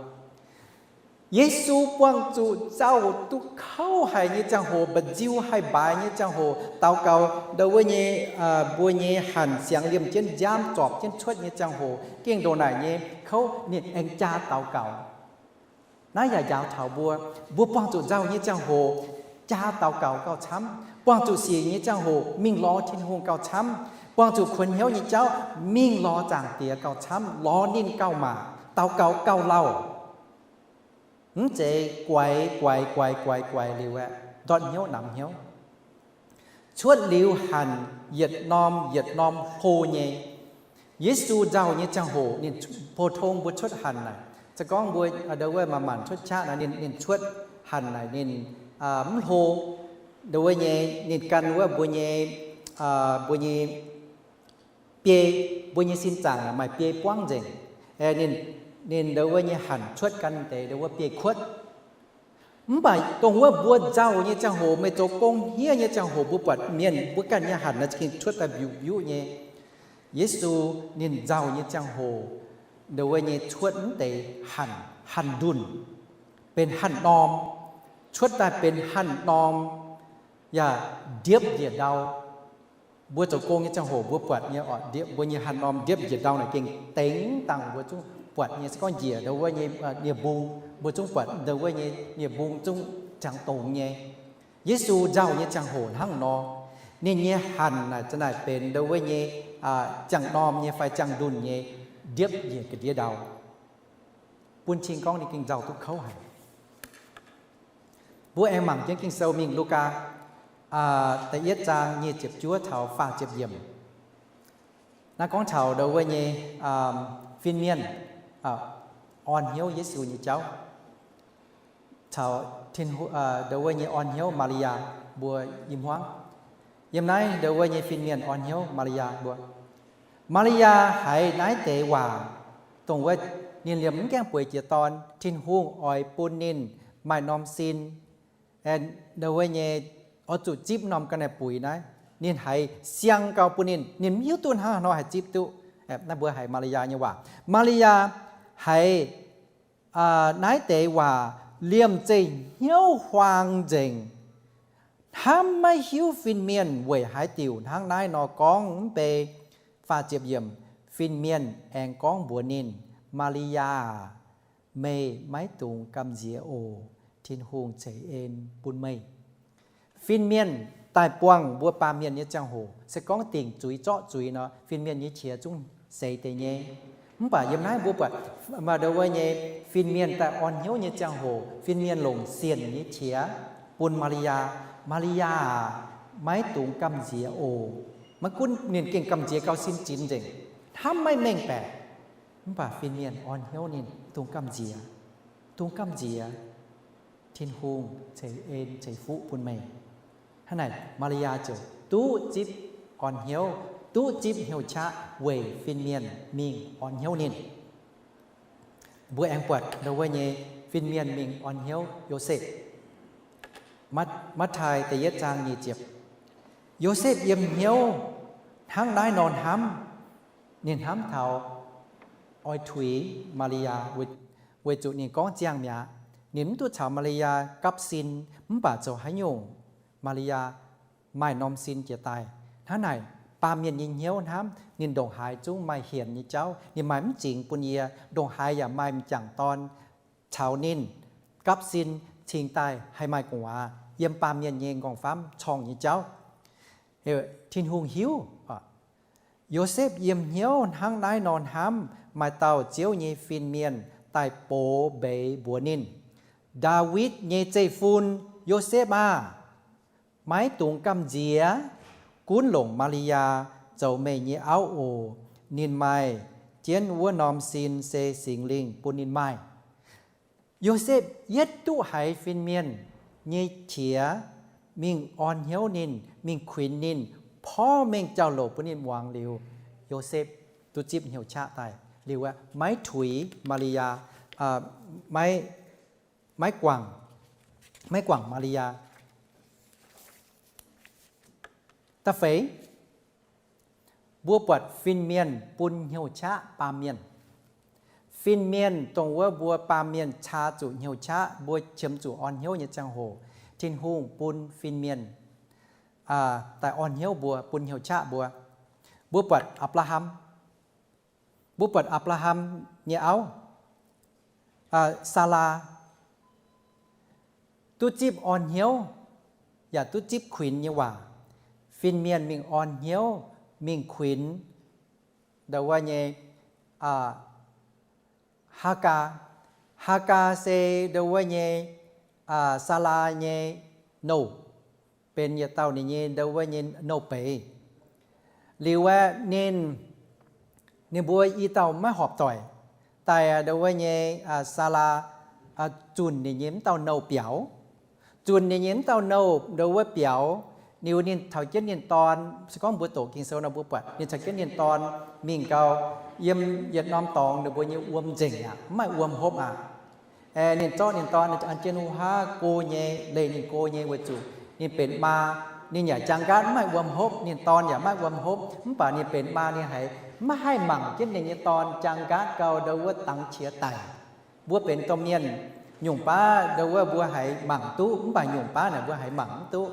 Yesu buangh zuqc nzauh duqv kouv haic nyei ziangh hoc, mba'nziu haih mbaaix nyei ziangh hoc, daux gaux ndau wuov nyei, mbuo nyei hanc siangx liemh jienv nziaamv zorpc jienv cuotv nyei ziangh hoc, gengh ndongc naaic nyei kouv ninh aengx jaa daux gaux. Naaiv yaac njaaux taux mbuo, mbuo buangh zuqc nzauh nyei ziangh hoc jaa daux gaux gauh camv, buangh zuqc sic nyei ziangh hoc mingh lorz Tin-Hungh gauh camv, buangh zuqc kuonx hnyouv nyei jauv mingh lorz Zaangc Diex gauh camv, lorz ninh gauh maac, daux gaux gauh lauh. Mv zeiz guaix guaix guaix guaix guaix liuz aeqv, ndortv hnyouv namx hnyouv. Cuotv liuz hanc yietc norm yietc norm hlo nyei. Yesu nzauh nyei ziangh hoc ninh, pou-tong mbuo cuotv hanc naaic, se gorngv mbuo ndau wuov manc-manc cuotv qaqv naaic, ninh, ninh cuotv hanc naaic ninh mv hlo. Ndau wuov nyei ninh gan wuov mbuo nyei, mbuo nyei biei, mbuo nyei sin zaangc maaih biei buangv nzengc. Ninh, ninh ndau wuov nyei hanc cuotv gan deix ndau wuov biei kuotv. Mv baac dongh wuov mbuo nzauh nyei ziangh hoc, meih zoux gong hniev nyei ziangh hoc, mbuo buatc mienh mbuo ganh nyei hanc naaiv za'gengh cuotv daaih mbiuqc mbiuqc nyei. Yesu ninh nzauh nyei ziangh hoc, ndau wuov nyei cuotv mv deix hanc, hanc ndunh. benx hanh norm, cuotv daaih benx hanh norm, yaac ndiepv njiec ndau. Mbuo zoux gong nyei ziangh hoc mbuo buatc nyei oc, mbuo nyei hanh norm ndiepv njiec ndau naaic gengh dengx dangh mbuo zungv buatc nyei. Se gorngv njiec ndau wuov nyei nie-mbung, mbuo zungv buatc ndau wuov nyei nie-mbung zungv ziangx dongz nyei. Yesu nzauh nyei ziangh hoc hnangv nor, ninh nyei hanc naaic za'naaic benx ndau wuov nyei ziangh norm nyei fai ziangh ndunh nyei ndiepv njiec ga'ndiev ndau, bun cing gorngv ninh gengh nzauh duqv kouv haic. Mbuo aengx mangc jienv Ging-Sou mingh Lugaa da'yietv zaang nyic ziepc juov taux faah ziepc yiemc. Naaiv gorngv taux ndau wuov nyei fin-mienh orn hnyouv Yesu nyei jauv, caux ndau wuov nyei orn hnyouv Maa^li^yaa mbuo i hmuangv. Yiem naaiv ndau wuov nyei fin-mienh orn hnyouv Maa^li^yaa mbuo. Maa^li^yaa haiz naaiv deix waac, dongh wuov ninh liemh mv gaengh bueix jiex dorn, Tin-Hungh oix bun ninh maaih norm sin ndau wuov nyei, oix zuqc zipv norm ga'naaiv-buix naaiv. Ninh haiz siang gau bun ninh, ninh mv hiuv duqv hnangv haaix nor haih zipv duqv. Naaiv mbuo haiz Maa^li^yaa nyei waac. Maa^li^yaa haiz naaiv deix waac liemh zeih hnyouv huaang nzengc, hnamv maiv hiuv fin-mienh weic haaix diuc hnangv naaiv nor gorngv mv bei. Faah ziepc yiemc, fin-mienh aengx gorngv mbuox ninh, Maa^li^yaa aac, meih maiv dungx gamh nziex oc. Tin-Hungh ceix en bun meih. Fin-mienh daaih buangh mbuo baamh mienh nyei ziangh hoc, se gorngv dingc zuiz zorqv zuiz nor, fin-mienh nyei qiex zungv seix deix nyei. Mv baac yiem naaiv mbuo buatc ndau wuov nyei fin-mienh daaih orn hnyouv nyei ziangh hoc, fin-mienh longc sienc nyei qiex bun Maa^li^yaa, Maa^li^yaa aac, maiv dungx gamh nziex oc. Maiv gunv ninh gengh gamh nziex gauh sin zinx nzengc, hnamv maiv mengh baeqc, mv baac fin-mienh orn hnyouv ninh, dungx gamh nziex, dungx gamh nziex. Tin-Hungh ceix en ceix fuqv bun meih. Hnangv naaic Maa^li^yaa ziouc duqv zipv orn hnyouv, duqv zipv hnyouv qaqv weic fin-mienh mingh orn hnyouv ninh. Mbuo aengx buatc ndau wuov nyei fin-mienh mingh orn hnyouv Yosepv. Matv^taai da'yietv zaang nyic ziepc. Yosepv yiem hnyouv hnangv naaiv nor hnamv. Ninh hnamv taux oix tuix Maa^li^yaa, weic zuqc ninh gorngv ziangh mi'aqv. Ninh mv duqv caux Maa^li^yaa gapv sin, mv baac zoux haaix nyungc Maa^li^yaa maaih norm sin jiex daaih. Hnangv naaic, baamh mienh nyei hnyouv hnamv ninh ndongc haaix zungv maaih hienx nyei jauv, ninh maaih mv zingx bun yie, ndongc haaix yaac maaih m'jangc dorn caux ninh gapv sin cingx daaih haih maaih gu'nguaaz yiem baamh mienh nyei nqorngv-famv corngh nyei jauv. Tin-Hungh hiuv. Yosepv yiem hnyouv hnangv naaiv nor hnamv, maaih dauh Ziouv nyei fin-mienh daaih box mbeix mbuox ninh, Ndaawitv nyei zeiv-fun, Yosepv aah! Maiv dungx gamh nziex. Gunv longc Maa^li^yaa zoux meih nyei auv oc. Ninh maaih jienv wuov norm sin se Singx Lingh bun ninh maaih. Yosepv yietv duqv haiz fin-mienh nyei qiex mingh orn hnyouv ninh, mingh kuinx ninh, porv mengh jauv-louc bun ninh muangx liuz, Yosepv duqv zipv hnyouv qaqv daaih liuz, maiv tuix Maa^li^yaa, maiv, maiv guangc, maiv guangc Maa^li^yaa. Da'feix, mbuo buatc fin-mienh bun hnyouv qaqv baamh mienh. Fin-mienh dongh wuov mbuo baamh mienh caa zuqc hnyouv qaqv, mbuo qiemx zuqc orn hnyouv nyei ziangh hoc, Tin-Hungh bun fin-mienh daaih orn hnyouv mbuo, bun hnyouv qaqv mbuo. Mbuo buatc Apc^laa^ham, mbuo buatc Apc^laa^ham nyei auv, Saalaa, duqv zipv orn hnyouv yaac duqv zipv kuinx nyei waac. Fin-mienh mingh orn hnyouv, mingh kuinx ndau wuov nyei Haagaa. Haagaa se ndau wuov nyei Saalaa nyei nouh, benx yietc dauh ninh nyei ndau wuov nyei nouh beiz. Liuz aeqv, ninh, ninh mbuo i dauh maiv horpc doic, daaih ndau wuov nyei Saalaa zunc ninh nyei mv dauh nouh biaux. Zunc ninh nyei mv dauh nouh ndau wuov biaux, liuz ninh caux jienv ninh dorn, se gorngv mbuo doqc Ging-Sou nor mbuo buatc ninh caux jienv ninh dorn mingh gau, yiem yietc norm dorngx ninh mbuo nyei wuom nzengc aqv, mv maaih wuom hopv aqv. Ninh zorqv ninh dorn an jienv wuov haav go nyei, leih ninh go nyei weic zuqc ninh benx maa. Ninh yaac jaang nqaatv mv maaih wuom hopv, ninh dorn yaac mv maaih wuom hopv, mv baac ninh benx maa ninh haiz maiv haih mangc jienv ninh nyei dorn jaang nqaatv gau ndau wuov dangx qiex daic. Mbuo benx domh mienh, Nyungc baav ndo wuov mbuo haiz mangc duqv, mv baac nyungc baav naaic mbuo haiz mangc mv duqv.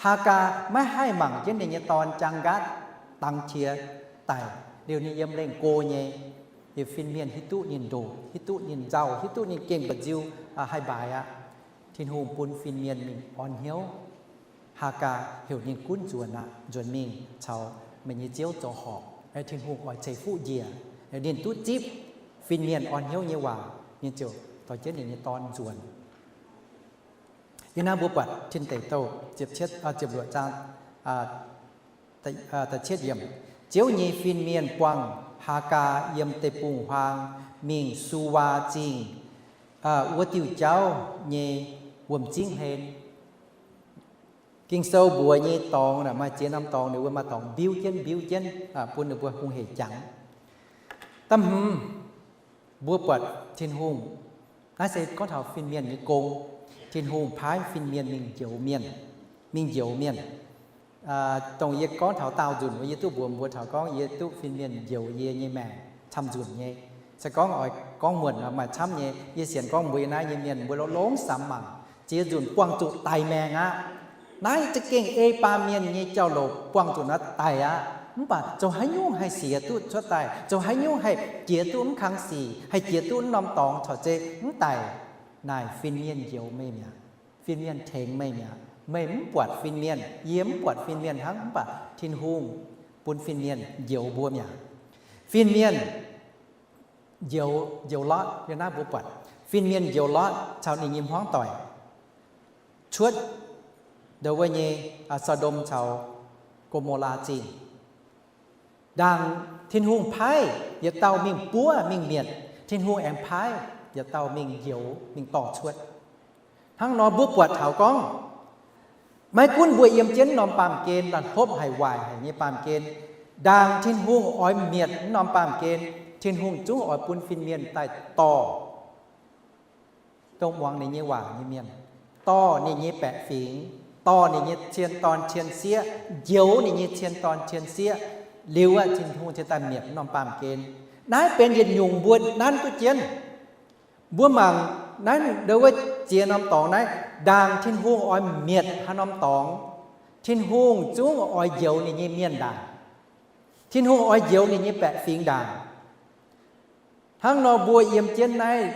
Haagaa maiv haih mangc jienv ninh nyei dorn jaang nqaatv dangx qiex daic liuz ninh yiem lengh go nyei. Liuz fin-mienh hiuv duqv ninh ndoqc, hiuv duqv ninh nzauh, hiuv duqv ninh gengh mba'nziu haih mbaaix aqv. Tin-Hungh bun fin-mienh mingh orn hnyouv. Haagaa heuc ninh gunv nzuonx aqv, nzuonx mingh caux meih nyei ziouv zoux horpc. Tin-Hungh oix ceix fuqv njiec, ninh duqv zipv fin-mienh orn hnyouv nyei waac, ninh ziouc dorh jienv ninh nyei dorn nzuonx. Yie naaiv mbuo buatc Tin Deic Douh ziepc luoqc zaang, Ziouv nyei fin-mienh buangh Haagaa yiem deic-bung-huaang mingh Suwaa Zingh wuov diuh jauv nyei wuom-zingv hlen. Ging-Sou mbuox nyei dorngx naaic maaih ziex norm dorngx ninh mbuo maaih dorngx mbiuv jienv mbiuv jienv bun ninh mbuo hungh heic jangx. Da'hmz, mbuo buatc Tin-Hungh, naaiv se gorngv taux fin-mienh nyei gong. Tin-Hungh paaiv fin-mienh mingh njoux mienh, mingh njoux mienh. Dongh yie gorngv taux daauh nzunc wuov, yie duqv mbuox mbuo taux gorngv yie duqv fin-mienh njoux yie nyei maengc camv-nzunc nyei. Se gorngv oix gorngv muonc maaih camv nyei, yie sienx gorngv mbuo yie naaiv nyei mienh mbuo longx-longx samx mangc, ziex nzunc buangh zuqc daic maengc aqv. Naaiv za'gengh ei baamh mienh nyei jauv-louc buangh zuqc naaiv daic aqv. Mv baac zoux haaix nyungc haih siex duqv cuotv daaih, zoux haaix nyungc haih jiex duqv mv kang sic, haih jiex duqv mv norm dorngx corc zeiz mv daic. Naaic fin-mienh njoux meih mi'aqv. Fin-mienh tengx meih mi'aqv. Meih mv buatc fin-mienh, yie mv buatc fin-mienh hnangv, mv baac Tin-Hungh bun fin-mienh njoux mbuo mi'aqv. Fin-mienh njoux, njoux Lotv. Yie naaiv mbuo buatc fin-mienh njoux Lotv caux ninh nyei hmuangv doic cuotv ndo wuov nyei So^ndom caux Go^mo^laa Zingh. Ndaangc Tin-Hungh paaiv yietc dauh mingh buov mingh mietc, Tin-Hungh aengx paaiv yietc dauh mingh njoux mingh dorh cuotv. Hnangv nor mbuo buatc taux gorngv, maiv gunv mbuo yiem jienv norm baamh gen la'hlopv haic waaic haic nyei baamh gen, ndaangc Tin-Hungh oix mietc mv norm baamh gen, Tin-Hungh zungv oix bun fin-mienh daaih dorh dongh muangx ninh nyei waac nyei mienh, dorh ninh nyei baeqc fingx, dorh ninh nyei cien dorn cien sieqv, njoux ninh nyei cien dorn cien sieqv, liuz aeqv, Tin-Hungh cingx daaih mietc mv norm baamh gen. Naaiv benx yietc nyungc mbuo nanv duqv jienv. Mbuo mangc naaiv ndo wuov ziex norm dorngx naaiv, ndaangc Tin-Hungh oix mietc haaix norm dorngx, Tin-Hungh zungv oix njoux ninh nyei mienh ndaangc. Tin-Hungh oix njoux ninh nyei baeqc fingx ndaangc. Hnangv nor mbuo yiem jienv naaiv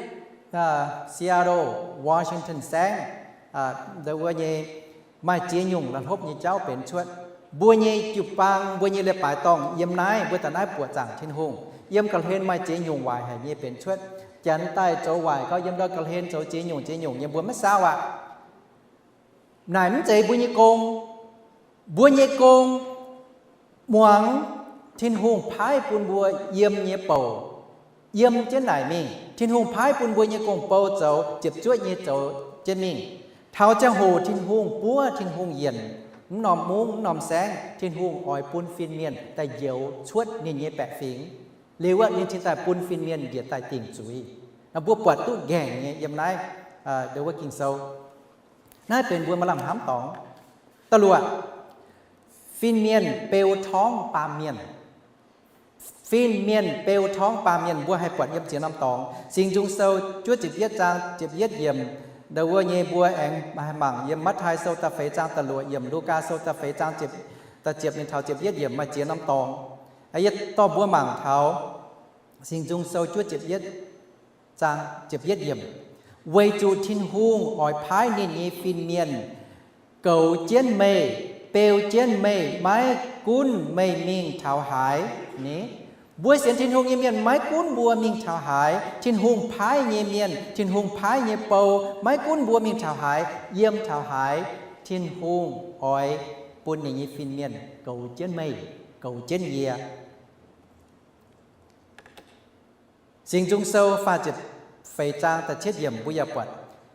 Seattle, Washington saengv, ndo wuov nyei maaih ziex nyungc la'hlopv nyei jauv benx cuotv. Mbuo nyei jiu-baang, mbuo nyei leiz-baaix dorngh yiem naaiv, mbuo daaih naaiv buoqc zaangc Tin-Hungh. Yiem ga'hlen maaih ziex nyungc waaic haic nyei benx cuotv. Janx daaih zoux waaic gauh yiem ndau ga'hlen zoux ziex nyungc ziex nyungc nyei, mbuo maiv saauv aqv. Naaic mv zeiz mbuo nyei gong. Mbuo nyei gong muangx Tin-Hungh paaiv bun mbuo yiem nyei bouc, yiem jienv naaic mingh. Tin-Hungh paaiv bun mbuo nyei gong-bou zoux ziepc zuoqv nyei zoux jienv mingh. Taux ziangh hoc Tin-Hungh buov, Tin-Hungh yienc mv norm mungv mv norm saengv, Tin-Hungh oix bun fin-mienh daaih njoux cuotv ninh nyei baeqc fingx. Liuz aeqv, ninh cingx daaih bun fin-mienh njiec daaih dingc zuiz. Mbuo buatc duqv nqaengc nyei yiem naaiv ndo wuov Ging-Sou. Naaiv benx mbuo maaih lamh hnamv dorngx. Da'luoqc, fin-mienh beu torngv baamh mienh. Fin-mienh beu torngv baamh mienh, mbuo haih buatc yiem ziex norm dorngx. Singx Nzung Sou juov ziepc yietv zaang ziepc yietv yiemc, ndo wuov nyei mbuo aengx haih mangc yiem Matv^taai Sou da'feix zaang da'luoqc yiemc, Lugaa Sou da'feix zaang da'ziepc mingh taux ziepc yietv yiemc maaih ziex norm dorngx. Yie dorh mbuo mangc taux Singx Nzung Sou juov ziepc yietv zaang ziepc yietv yiemc. Weic zuqc Tin-Hungh oix paaiv ninh nyei fin-mienh goux jienv meih, beu jienv meih, maiv gunv meih mingh taux haaix. Ni, mbuo sienx Tin-Hungh nyei mienh, maiv gunv mbuo mingh taux haaix, Tin-Hungh paaiv nyei mienh, Tin-Hungh paaiv nyei bou, maiv gunv mbuo mingh taux haaix, yiem taux haaix, Tin-Hungh oix bun ninh nyei fin-mienh goux jienv meih, goux jienv yie. Singx Nzung Sou faah ziepc feix zaang da'cietv yiemc mbuo yaac buatc,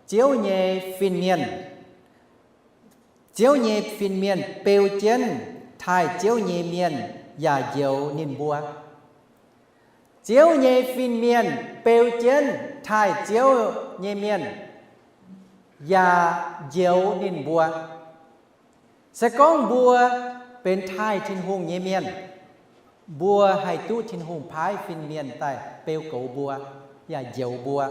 Ziouv nyei fin-mienh, Ziouv nyei fin-mienh beu jienv taaih Ziouv nyei mienh yaac njoux ninh mbuo. Ziouv nyei fin-mienh beu jienv taaih Ziouv nyei mienh yaac njoux ninh mbuo. Se gorngv mbuo benx taaih Tin-Hungh nyei mienh, mbuo haih duqv Tin-Hungh paaiv fin-mienh daaih beu goux mbuo yaac njoux mbuo.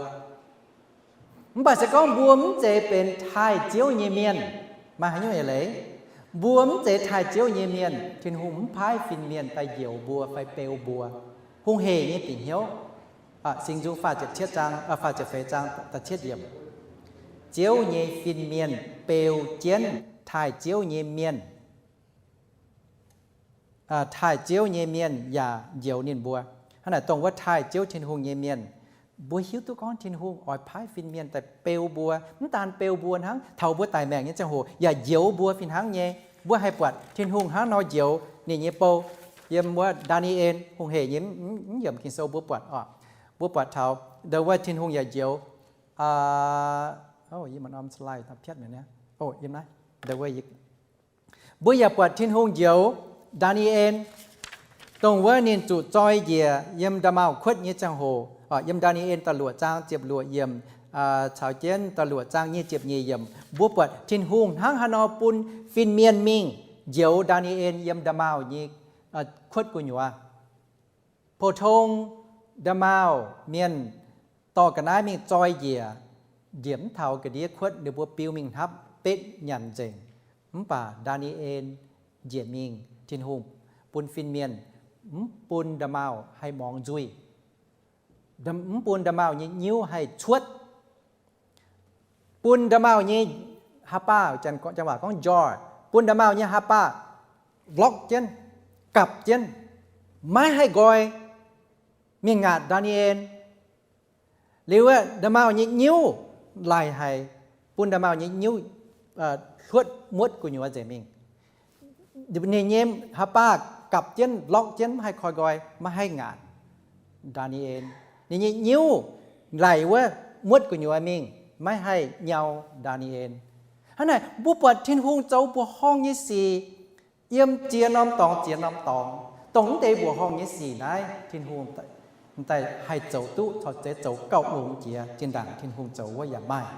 Mv baac se gorngv mbuo mv zeiz benx taaih Ziouv nyei mienh, maaih haaix nyungc eix leiz? Mbuo mv zeiz taaih Ziouv nyei mienh, Tin-Hungh mv paaiv fin-mienh daaih njoux mbuo fai beu mbuo. Hungh hec nyei bieqc hnyouv, Singx Nzung faah ziepc cietv zaang, faah ziepc feix zaang da'cietv yiemc. Ziouv nyei fin-mienh beu jienv taaih Ziouv nyei mienh, taaih Ziouv nyei mienh yaac njoux ninh mbuo. Hnangv naaic dongh wuov taaih Ziouv Tin-Hungh nyei mienh, mbuo hiuv duqv gorngv Tin-Hungh oix paaiv fin-mienh daaih beu mbuo. Mv daan beu mbuo hnangv, taux mbuo daic maengc nyei ziangh hoc yaac njoux mbuo fih hnangv nyei. Mbuo haih buatc Tin-Hungh hnangv nor njoux ninh nyei bou. Yiem wuov Ndaa^ni^en, hungh hec nyei mv yiemc Ging-Sou mbuo buatc oc. Mbuo buatc taux ndo wuov Tin-Hungh yaac njoux Mbuo yaac buatc Tin-Hungh njoux Ndaa^ni^en, dongh wuov ninh zuqc zoi njiec yiem nda'maauh kuotv nyei ziangh hoc, yiem Ndaa^ni^en da'luoqc zaang ziepc luoqc yiemc caux jienv da'luoqc zaang nyic ziepc nyeic yiemc. Mbuo buatc Tin-Hungh hnangv haaix nor bun fin-mienh mingh njoux Ndaa^ni^en yiem nda'maauh nyei kuotv gu'nyuoz. Pou-tong nda'maauh mienh dorh ga'naaiv mingh zoi njiec, njiec mv taux ga'ndiev kuotv, ninh mbuo biu mingh hnapv betv nyanc nzengc. Mv baac Ndaa^ni^en njiec mingh, Tin-Hungh bun fin-mienh mv bun nda'maauh haih muangx nzuih, mv bun nda'maauh nyei nyiuv haih cuotv, bun nda'maauh nyei haa-baah, janx waac gorngv jaws, bun nda'maauh nyei haa-baah vlorqv jienv, gapv jienv, maiv haih nqoi mingh ngaatc Ndaa^ni^en. Liuz nda'maauh nyei nyiuv laic haic, bun nda'maauh nyei nyiuv hluotv muotv gu'nyuoz nzengc mingh. Ninh nyei haa-baah gapv jienv, vlorqv jienv, maiv haih koi nqoi, maiv haih ngaatc Ndaa^ni^en. Ninh nyei nyiuv laic wuov muotv gu'nyuoz mingh, maiv haih nyau Ndaa^ni^en. Hnangv naaic, mbuo buatc Tin-Hungh zoux mbuoqc horngh nyei sic yiem ziex norm dorngx ziex norm dorngx, dongh mv deix mbuoqc horngh nyei sic naaiv Tin-Hungh daaih haih zoux duqv, caux zeiz zoux gauh longx jiex zinh ndaangc Tin-Hungh zoux wuov yaac maaih.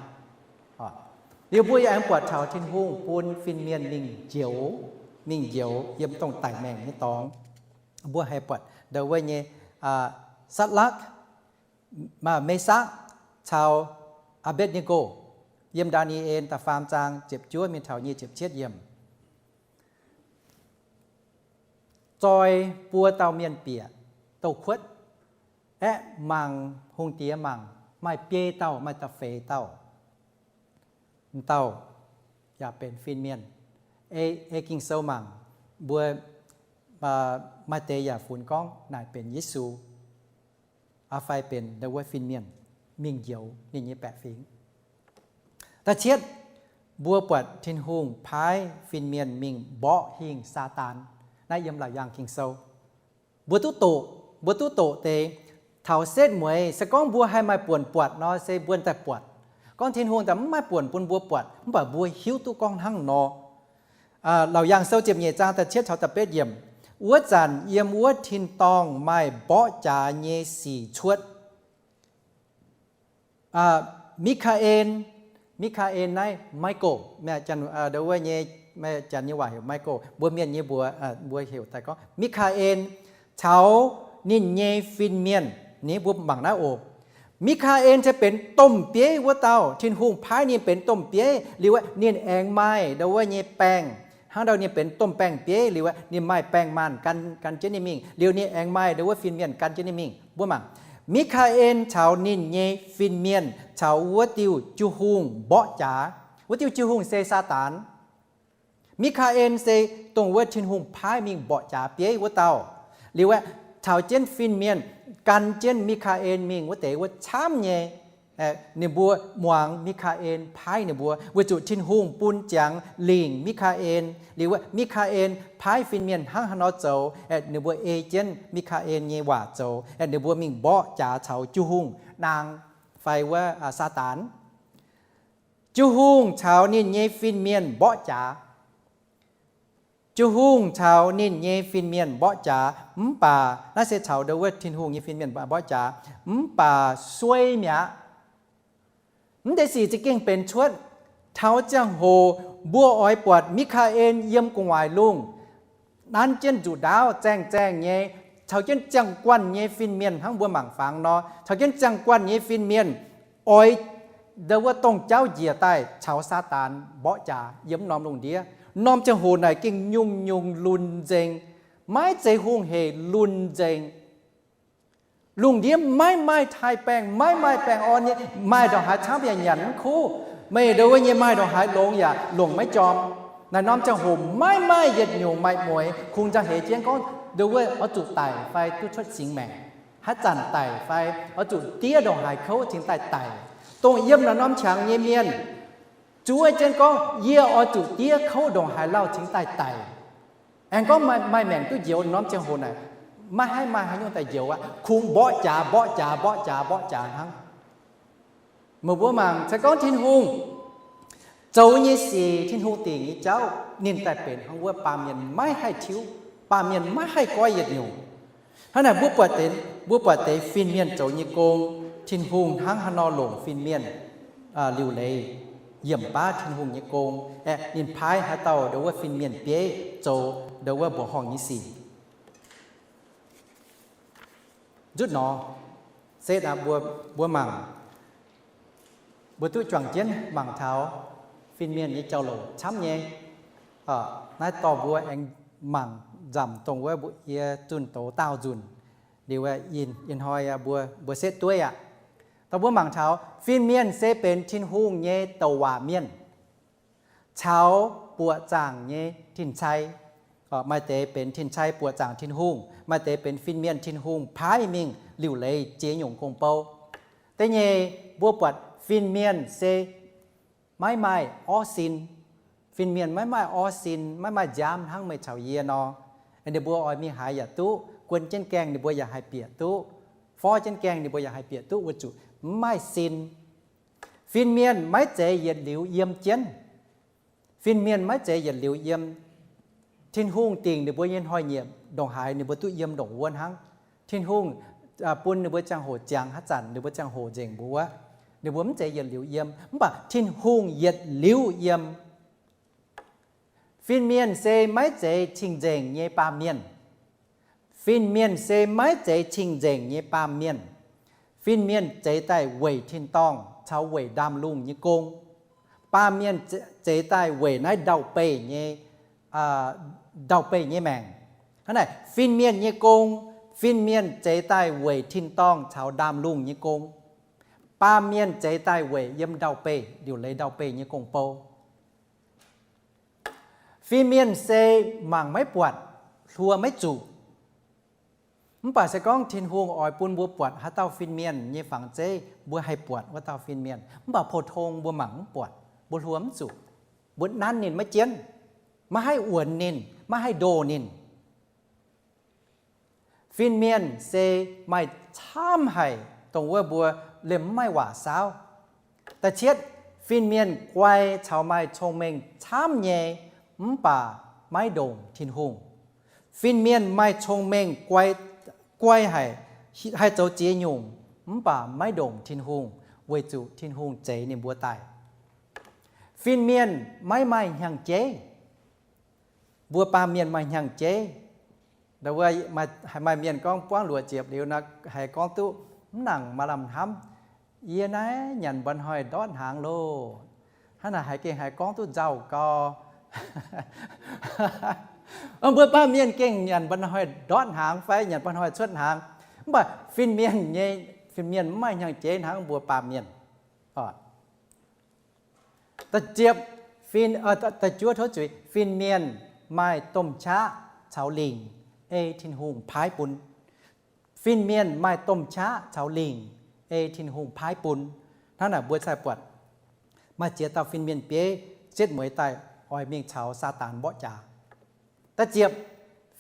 Liuz mbuo yaac aengx buatc taux Tin-Hungh bun fin-mienh mingh njoux, mingh njoux yiem dongh daic maengc nyei dorngx. Mbuo haih buatc ndo wuov nyei Satc^lakv, Mesakv caux Aa^mbetc^ne^go yiem Ndaa^ni^en da'faam zaang ziepc juov mingh taux nyic ziepc cietv yiemc. Zoi buo dauh mienh bieqc douz-kuotv, aeqv, mangc hungh diex mangc maaih biei dauh, maaih da'feix dauh. M'dauh yaac benx fin-mienh. Ei Ging-Sou mangc, mbuo maaih deix yaac funx gorngv naaic benx Yesu, fai benx ndo wuov fin-mienh mingh njoux ninh nyei baeqc fingx. Da'cietv, mbuo buatc Tin-Hungh paaiv fin-mienh mingh mborqv hingh Saadaan. Naaiv yiem Laauc Yaangh Ging-Sou. Mbuo duqv doqc, mbuo duqv doqc deix taux setv mueiz se gorngv mbuo haih maaih buonc buatc nor, se mbuo daaih buatc. Gorngv Tin-Hungh daaih mv maaih buonc bun mbuo buatc, mv baac mbuo hiuv duqv gorngv hnangv nor. Laauc Yaangh Sou ziepc nyeic zaang da'cietv taux da'betv yiemc, wuov zanc yiem wuov tin-dorngh maaih mborqv jaax nyei sic cuotv. Mi^kaa^en, Mi^kaa^en naaiv Michael, ndo wuov nyei, janx nyei waac heuc Michael, mbuo mienh nyei mbuox mbuo heuc daaih gorngv Mi^kaa^en caux ninh nyei fin-mienh. Ni mbuo mangc naaiv oc. Mi^kaa^en se benx domh bieiv wuov dauh. Tin-Hungh paaiv ninh benx domh bieiv liuz, ninh aengx maaih ndo wuov nyei baengh, hnangv ndo ninh benx domh baengh bieiv liuz, ninh maaih baengh maanh gan, gan jienv ninh mingh, liuz ninh aengx maaih ndo wuov fin-mienh gan jienv ninh mingh. Mbuo mangc, Mi^kaa^en caux ninh nyei fin-mienh caux wuov diuh jiu-hungh mborqv jaax. Wuov diuh jiu-hungh se Saadaan. Mi^kaa^en se dongh wuov Tin-Hungh paaiv mingh mborqv jaax bieiv wuov dauh. Liuz aeqv, caux jienv fin-mienh gan jienv Mi^kaa^en mingh wuov deix wuov camv nyei, ninh mbuo muangx Mi^kaa^en paaiv ninh mbuo, weic zuqc Tin-Hungh bun ziangx lingc Mi^kaa^en. Liuz aeqv, Mi^kaa^en paaiv fin-mienh hnangv haaix nor zoux, ninh mbuo ei jienv Mi^kaa^en nyei waac zoux, ninh mbuo mingh mborqv jaax caux jiu-hungh naang fai wuov Saadaan. Jiu-hungh caux ninh nyei fin-mienh mborqv jaax. Jiu-hungh caux ninh nyei fin-mienh mborqv jaax, mv baac naaiv se caux ndo wuov Tin-Hungh nyei fin-mienh mborqv jaax, mv baac suei mi'aqv. Mv deix sic za'gengh benx cuotv. Taux ziangh hoc mbuo oix buatc Mi^kaa^en yiem gu'nguaaic lungh nanv jienv nzuqc ndaauv zaengh zaengh nyei, caux jienv ziangh guanh nyei fin-mienh hnangv mbuo mangc fangx nor, caux jienv ziangh guanh nyei fin-mienh oix ndau wuov dongh jauv njiec daaih caux Saadaan mborqv jaax yiem norm lungh ndiev. Norm ziangh hoc naaic gengh nyungc-nyungc lunx nzengc, maiv zeiz hungh heic, lunx nzengc. Lungh ndiev maiv maaih taaih-baengh, maiv maaih baengh orn nyei, maaih ndongc haaix camv yaac nyanc mv kuv. Meih ndau wuov nyei maaih ndongc haaix longx yaac longc maiv jorm. Naaic norm ziangh hoc maiv maaih yietc nyungc maaih mueix kungx nzangc heix jienv gorngv ndau wuov oix zuqc daic fai duqv cuotv singx maengc, haaix zanc daic fai oix zuqc diev ndongc haaix kouv cingx daaih daic. Dongh yiem naaic norm qangx nyei mienh zuov jienv gorngv, yie oix zuqc diev kouv ndongc haaix lauh cingx daaih daic. Aengx gorngv maaih maengc duqv njoux norm ziangh hoc naaic, maiv haih maaih haaix nyungc daaih njoux aqv. Kungx mborqv jaax, mborqv jaax, mborqv jaax, mborqv jaax hnangv. Meih mbuo mangc, se gorngv Tin-Hungh zoux nyei sic, Tin-Hungh dingc nyei jauv, ninh daaih benx hnangv wuov, baamh mienh maiv haih tiuv, baamh mienh maiv haih goiv yietc nyungc. Hnangv naaic mbuo buatc deix, mbuo buatc deix fin-mienh zoux nyei gong, Tin-Hungh hnangv haaix nor longc fin-mienh liuc leiz, yiemc baav Tin-Hungh nyei gong, aeqv, ninh paaiv haaix dauh ndau wuov fin-mienh bieiv zoux ndau wuov mbuoqc horngh nyei sic. Nzutv nor, setv aqv, mbuo, mbuo mangc, mbuo duqv juangc jienv mangc taux fin-mienh nyei jauv-louc camv nyei. Naaiv dorh mbuo aengx mangc nzamc dongh wuov mbuo yie zunh doz daauh nzunc liuz, ih hnoi mbuo, mbuo setv dueiv aqv. Dorh mbuo mangc taux fin-mienh se benx Tin-Hungh nyei douc waac mienh caux buoqc zaangc nyei tin-cai. Maaih deix benx tin-cai buoqc zaangc Tin-Hungh, maaih deix benx fin-mienh Tin-Hungh paaiv mingh liuc leiz ziex nyungc gong-bou. Da'nyeic, mbuo buatc fin-mienh se maiv maaih orv sin. Fin-mienh maiv maaih orv sin, maiv maaih nziaamv hnangv meih caux yie nor. Ninh mbuo oix mingh haaix yaac duqv, guon jienv gaengh ninh mbuo yaac haih bieqc duqv, forv jienv gaengh ninh mbuo yaac haih bieqc duqv, weic zuqc maiv maaih sin. Fin-mienh maiv zeiz yietc liuz yiem jienv. Fin-mienh maiv zeiz yietc liuz yiem. Tin-Hungh dingc ninh mbuo nyei hnoi-nyieqc ndongc haaix, ninh mbuo duqv yiem ndongc wuov hnangv. Tin-Hungh bun ninh mbuo ziangh hoc ziangx haaix zanc, ninh mbuo ziangh hoc nzengc mbuo wuov. Ninh mbuo mv zeiz yietc liuz yiem, mv baac Tin-Hungh yietc liuz yiem. Fin-mienh se maiv zeiz cing-nzengc nyei baamh mienh. Fin-mienh se maiv zeiz cing-nzengc nyei baamh mienh. Fin-mienh zeix daaih weic tin-dorngh caux weic ndaamv-lungh nyei gong. Baamh mienh zeix daaih weic naaiv ndau-beih nyei, ndau-beih nyei maengc. Hnangv naaic, fin-mienh nyei gong, fin-mienh zeix daaih weic tin-dorngh caux ndaamv-lungh nyei gong. Baamh mienh zeix daaih weic yiem ndau-beih, liuc leiz ndau-beih nyei gong-bou. Fin-mienh se mangc maiv buatc, hluo maiv zuqc. Mv baac se gorngv Tin-Hungh oix bun mbuo buatc haaix dauh fin-mienh nyei fangx zeiv, mbuo haih buatc wuov dauh fin-mienh. Mv baac pou-tong mbuo mangc mv buatc, mbuo hluo mv zuqc. Mbuo nanv ninh maiv jienv, maiv haih wuonx ninh, maiv haih ndoh ninh. Fin-mienh se maaih camv haic, dongh wuov mbuo liemh mv maaih waac saauv. Da'cietv, fin-mienh guai caux maaih cong-mengh camv nyei, mv baac maiv ndongc Tin-Hungh. Fin-mienh maaih cong-mengh guai, guai haic, haih zoux ziex nyungc, mv baac maiv ndongc Tin-Hungh, weic zuqc Tin-Hungh zeix ninh mbuo daaih. Fin-mienh maiv maaih hnyangx-jeiv. Mbuo baamh mienh maaih hnyangx-jeiv. Ndau wuov maaih, maaih mienh gorngv buangv luoqc ziepc liuz nor, haiz gorngv duqv mv nangc maaih lamh hnamv, yie naaiv nyanc mba'hnoi ndortv hnaangx loh. Hnangv naaic haiz gengh haiz gorngv duqv nzauh gau. Mbuo baamh mienh gengh nyanc mba'hnoi ndortv hnaangx fai nyanc mba'hnoi cuotv hnaangx. Mv baac fin-mienh nyei, fin-mienh mv maaih hnyangx-jeiv hnangv mbuo baamh mienh. Da'juov, fin-mienh maaih domh qaqv caux lingc ei Tin-Hungh paaiv bun. Fin-mienh maaih domh qaqv caux lingc ei Tin-Hungh paaiv bun. Hnangv naaic mbuo cai buatc maaih ziex dauh fin-mienh bieiv setv mueiz daaih oix mingh caux Saadaan mborqv jaax. Da'ziepc,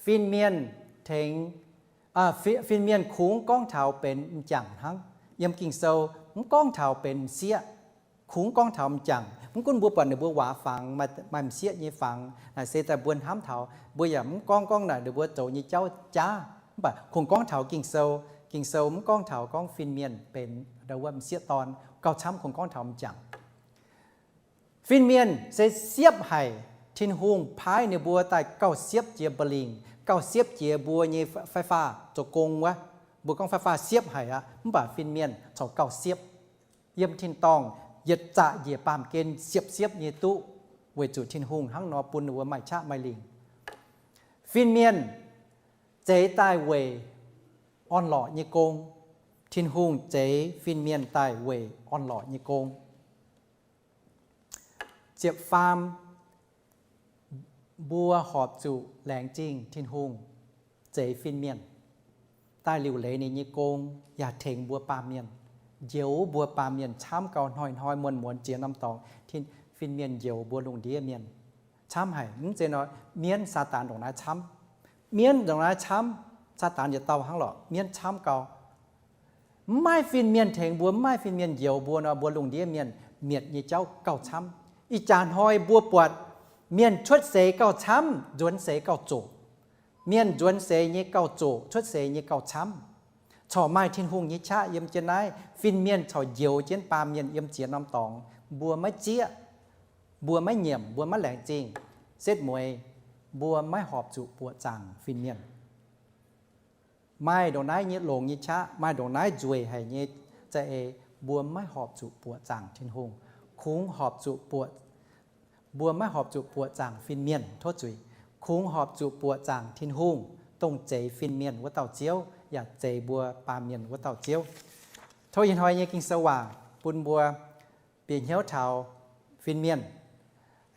fin-mienh tengx, fin-mienh kungx gorngv taux benx m'jangc hnangv. Yiem Ging-Sou mv gorngv taux benx m'sieqv, kungx gorngv taux m'jangc. Mv gunv mbuo buatc ninh mbuo waac fangx, maaih m'sieqv nyei fangx, naaic se daaih mbuo hnamv taux, mbuo yaac mv gorngv gorngv naaic ninh mbuo zoux nyei jauv jaav. Mv baac kungx gorngv taux Ging-Sou, Ging-Sou mv gorngv taux gorngv fin-mienh benx ndau wuov m'sieqv dorn, gauh camv kungx gorngv taux m'jangc. Fin-mienh se siepv haic. Tin-Hungh paaiv ninh mbuo daaih gauh siepv jiex mba'lingc, gauh siepv jiex mbuo nyei ไฟฟ้า zoux gong wuov. Mbuo gorngv ไฟฟ้า siepv haic aqv, mv baac fin-mienh corc gauh siepv. Yiem tin-dorngh yietc zaqc njiec baamh gen siepv-siepv nyei duqv, weic zuqc Tin-Hungh hnangv nor bun ninh mbuo maaih qaqv maaih lingc. Fin-mienh zeix daaih weic orn-lorqc nyei gong. Tin-Hungh zeix fin-mienh daaih weic orn-lorqc nyei gong. Ziepc faam, mbuo horpc zuqc laengz zingh Tin-Hungh zeix fin-mienh daaih liuc leiz ninh nyei gong, yaac tengx mbuo baamh mienh, njoux mbuo baamh mienh camv gau, hnoi-hnoi muonz-muonz jiex norm dorngx, fin-mienh njoux mbuo lungh ndiev mienh camv haic. Mv zeiz nor, mienv Saadaan ndongc naaiv camv. Mienv ndongc naaiv camv, Saadaan yietc dauh hnangv lorqc, mienv camv gau. Mv maaih fin-mienh tengx mbuo, mv maaih fin-mienh njoux mbuo nor, mbuo lungh ndiev mienh mietc nyei jauv gauh camv. Ih jaax hnoi mbuo buatc mienh cuotv seix gauh camv, nzuonx seix gauh zoqc. Mienh nzuonx seix nyei gauh zoqc, cuotv seix nyei gauh camv. Corc maaih Tin-Hungh nyei qaqv yiem jienv naaiv, fin-mienh corc njoux jienv baamh mienh yiem ziex norm dorngx, mbuo maiv zieqv, mbuo maiv nyiemc, mbuo maiv laengz zingh, setv mueiz mbuo maiv horpc zuqc buoqc zaangc fin-mienh. Maaih ndongc naaiv nyei longx nyei qaqv, maaih ndongc naaiv nzueic haic nyei za'eix, mbuo maiv horpc zuqc buoqc zaangc Tin-Hungh. Kungx horpc zuqc buoqc, mbuo maiv horpc zuqc buoqc zaangc fin-mienh, tov zuiz, kungx horpc zuqc buoqc zaangc Tin-Hungh, dongh zeix fin-mienh wuov dauh Ziouv yaac zeix mbuo baamh mienh wuov dauh Ziouv. Tov ih hnoi nyei Ging-Sou waac bun mbuo bieqc hnyouv taux fin-mienh.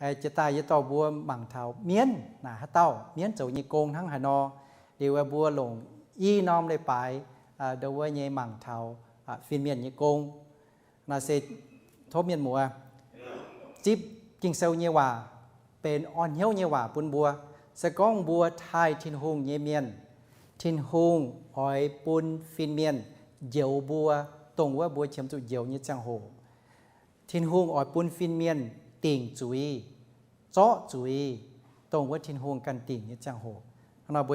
Jiex daaih yie dorh mbuo mangc taux mienv naaic haaix dauh, mienv zoux nyei gong hnangv haaix nor. Liuz mbuo longc i norm leiz-baaix ndo wuov nyei mangc taux fin-mienh nyei gong. Naaiv se tov mienh muoz zipv Ging-Sou nyei waac benx orn hnyouv nyei waac bun mbuo. Se gorngv mbuo taaih Tin-Hungh nyei mienh, Tin-Hungh oix bun fin-mienh njoux mbuo, dongh wuov mbuo qiemx zuqc njoux nyei ziangh hoc. Tin-Hungh oix bun fin-mienh dingc zuiz, zorqv zuiz, dongh wuov Tin-Hungh ganh dingc nyei ziangh hoc. Hnangv nor mbuo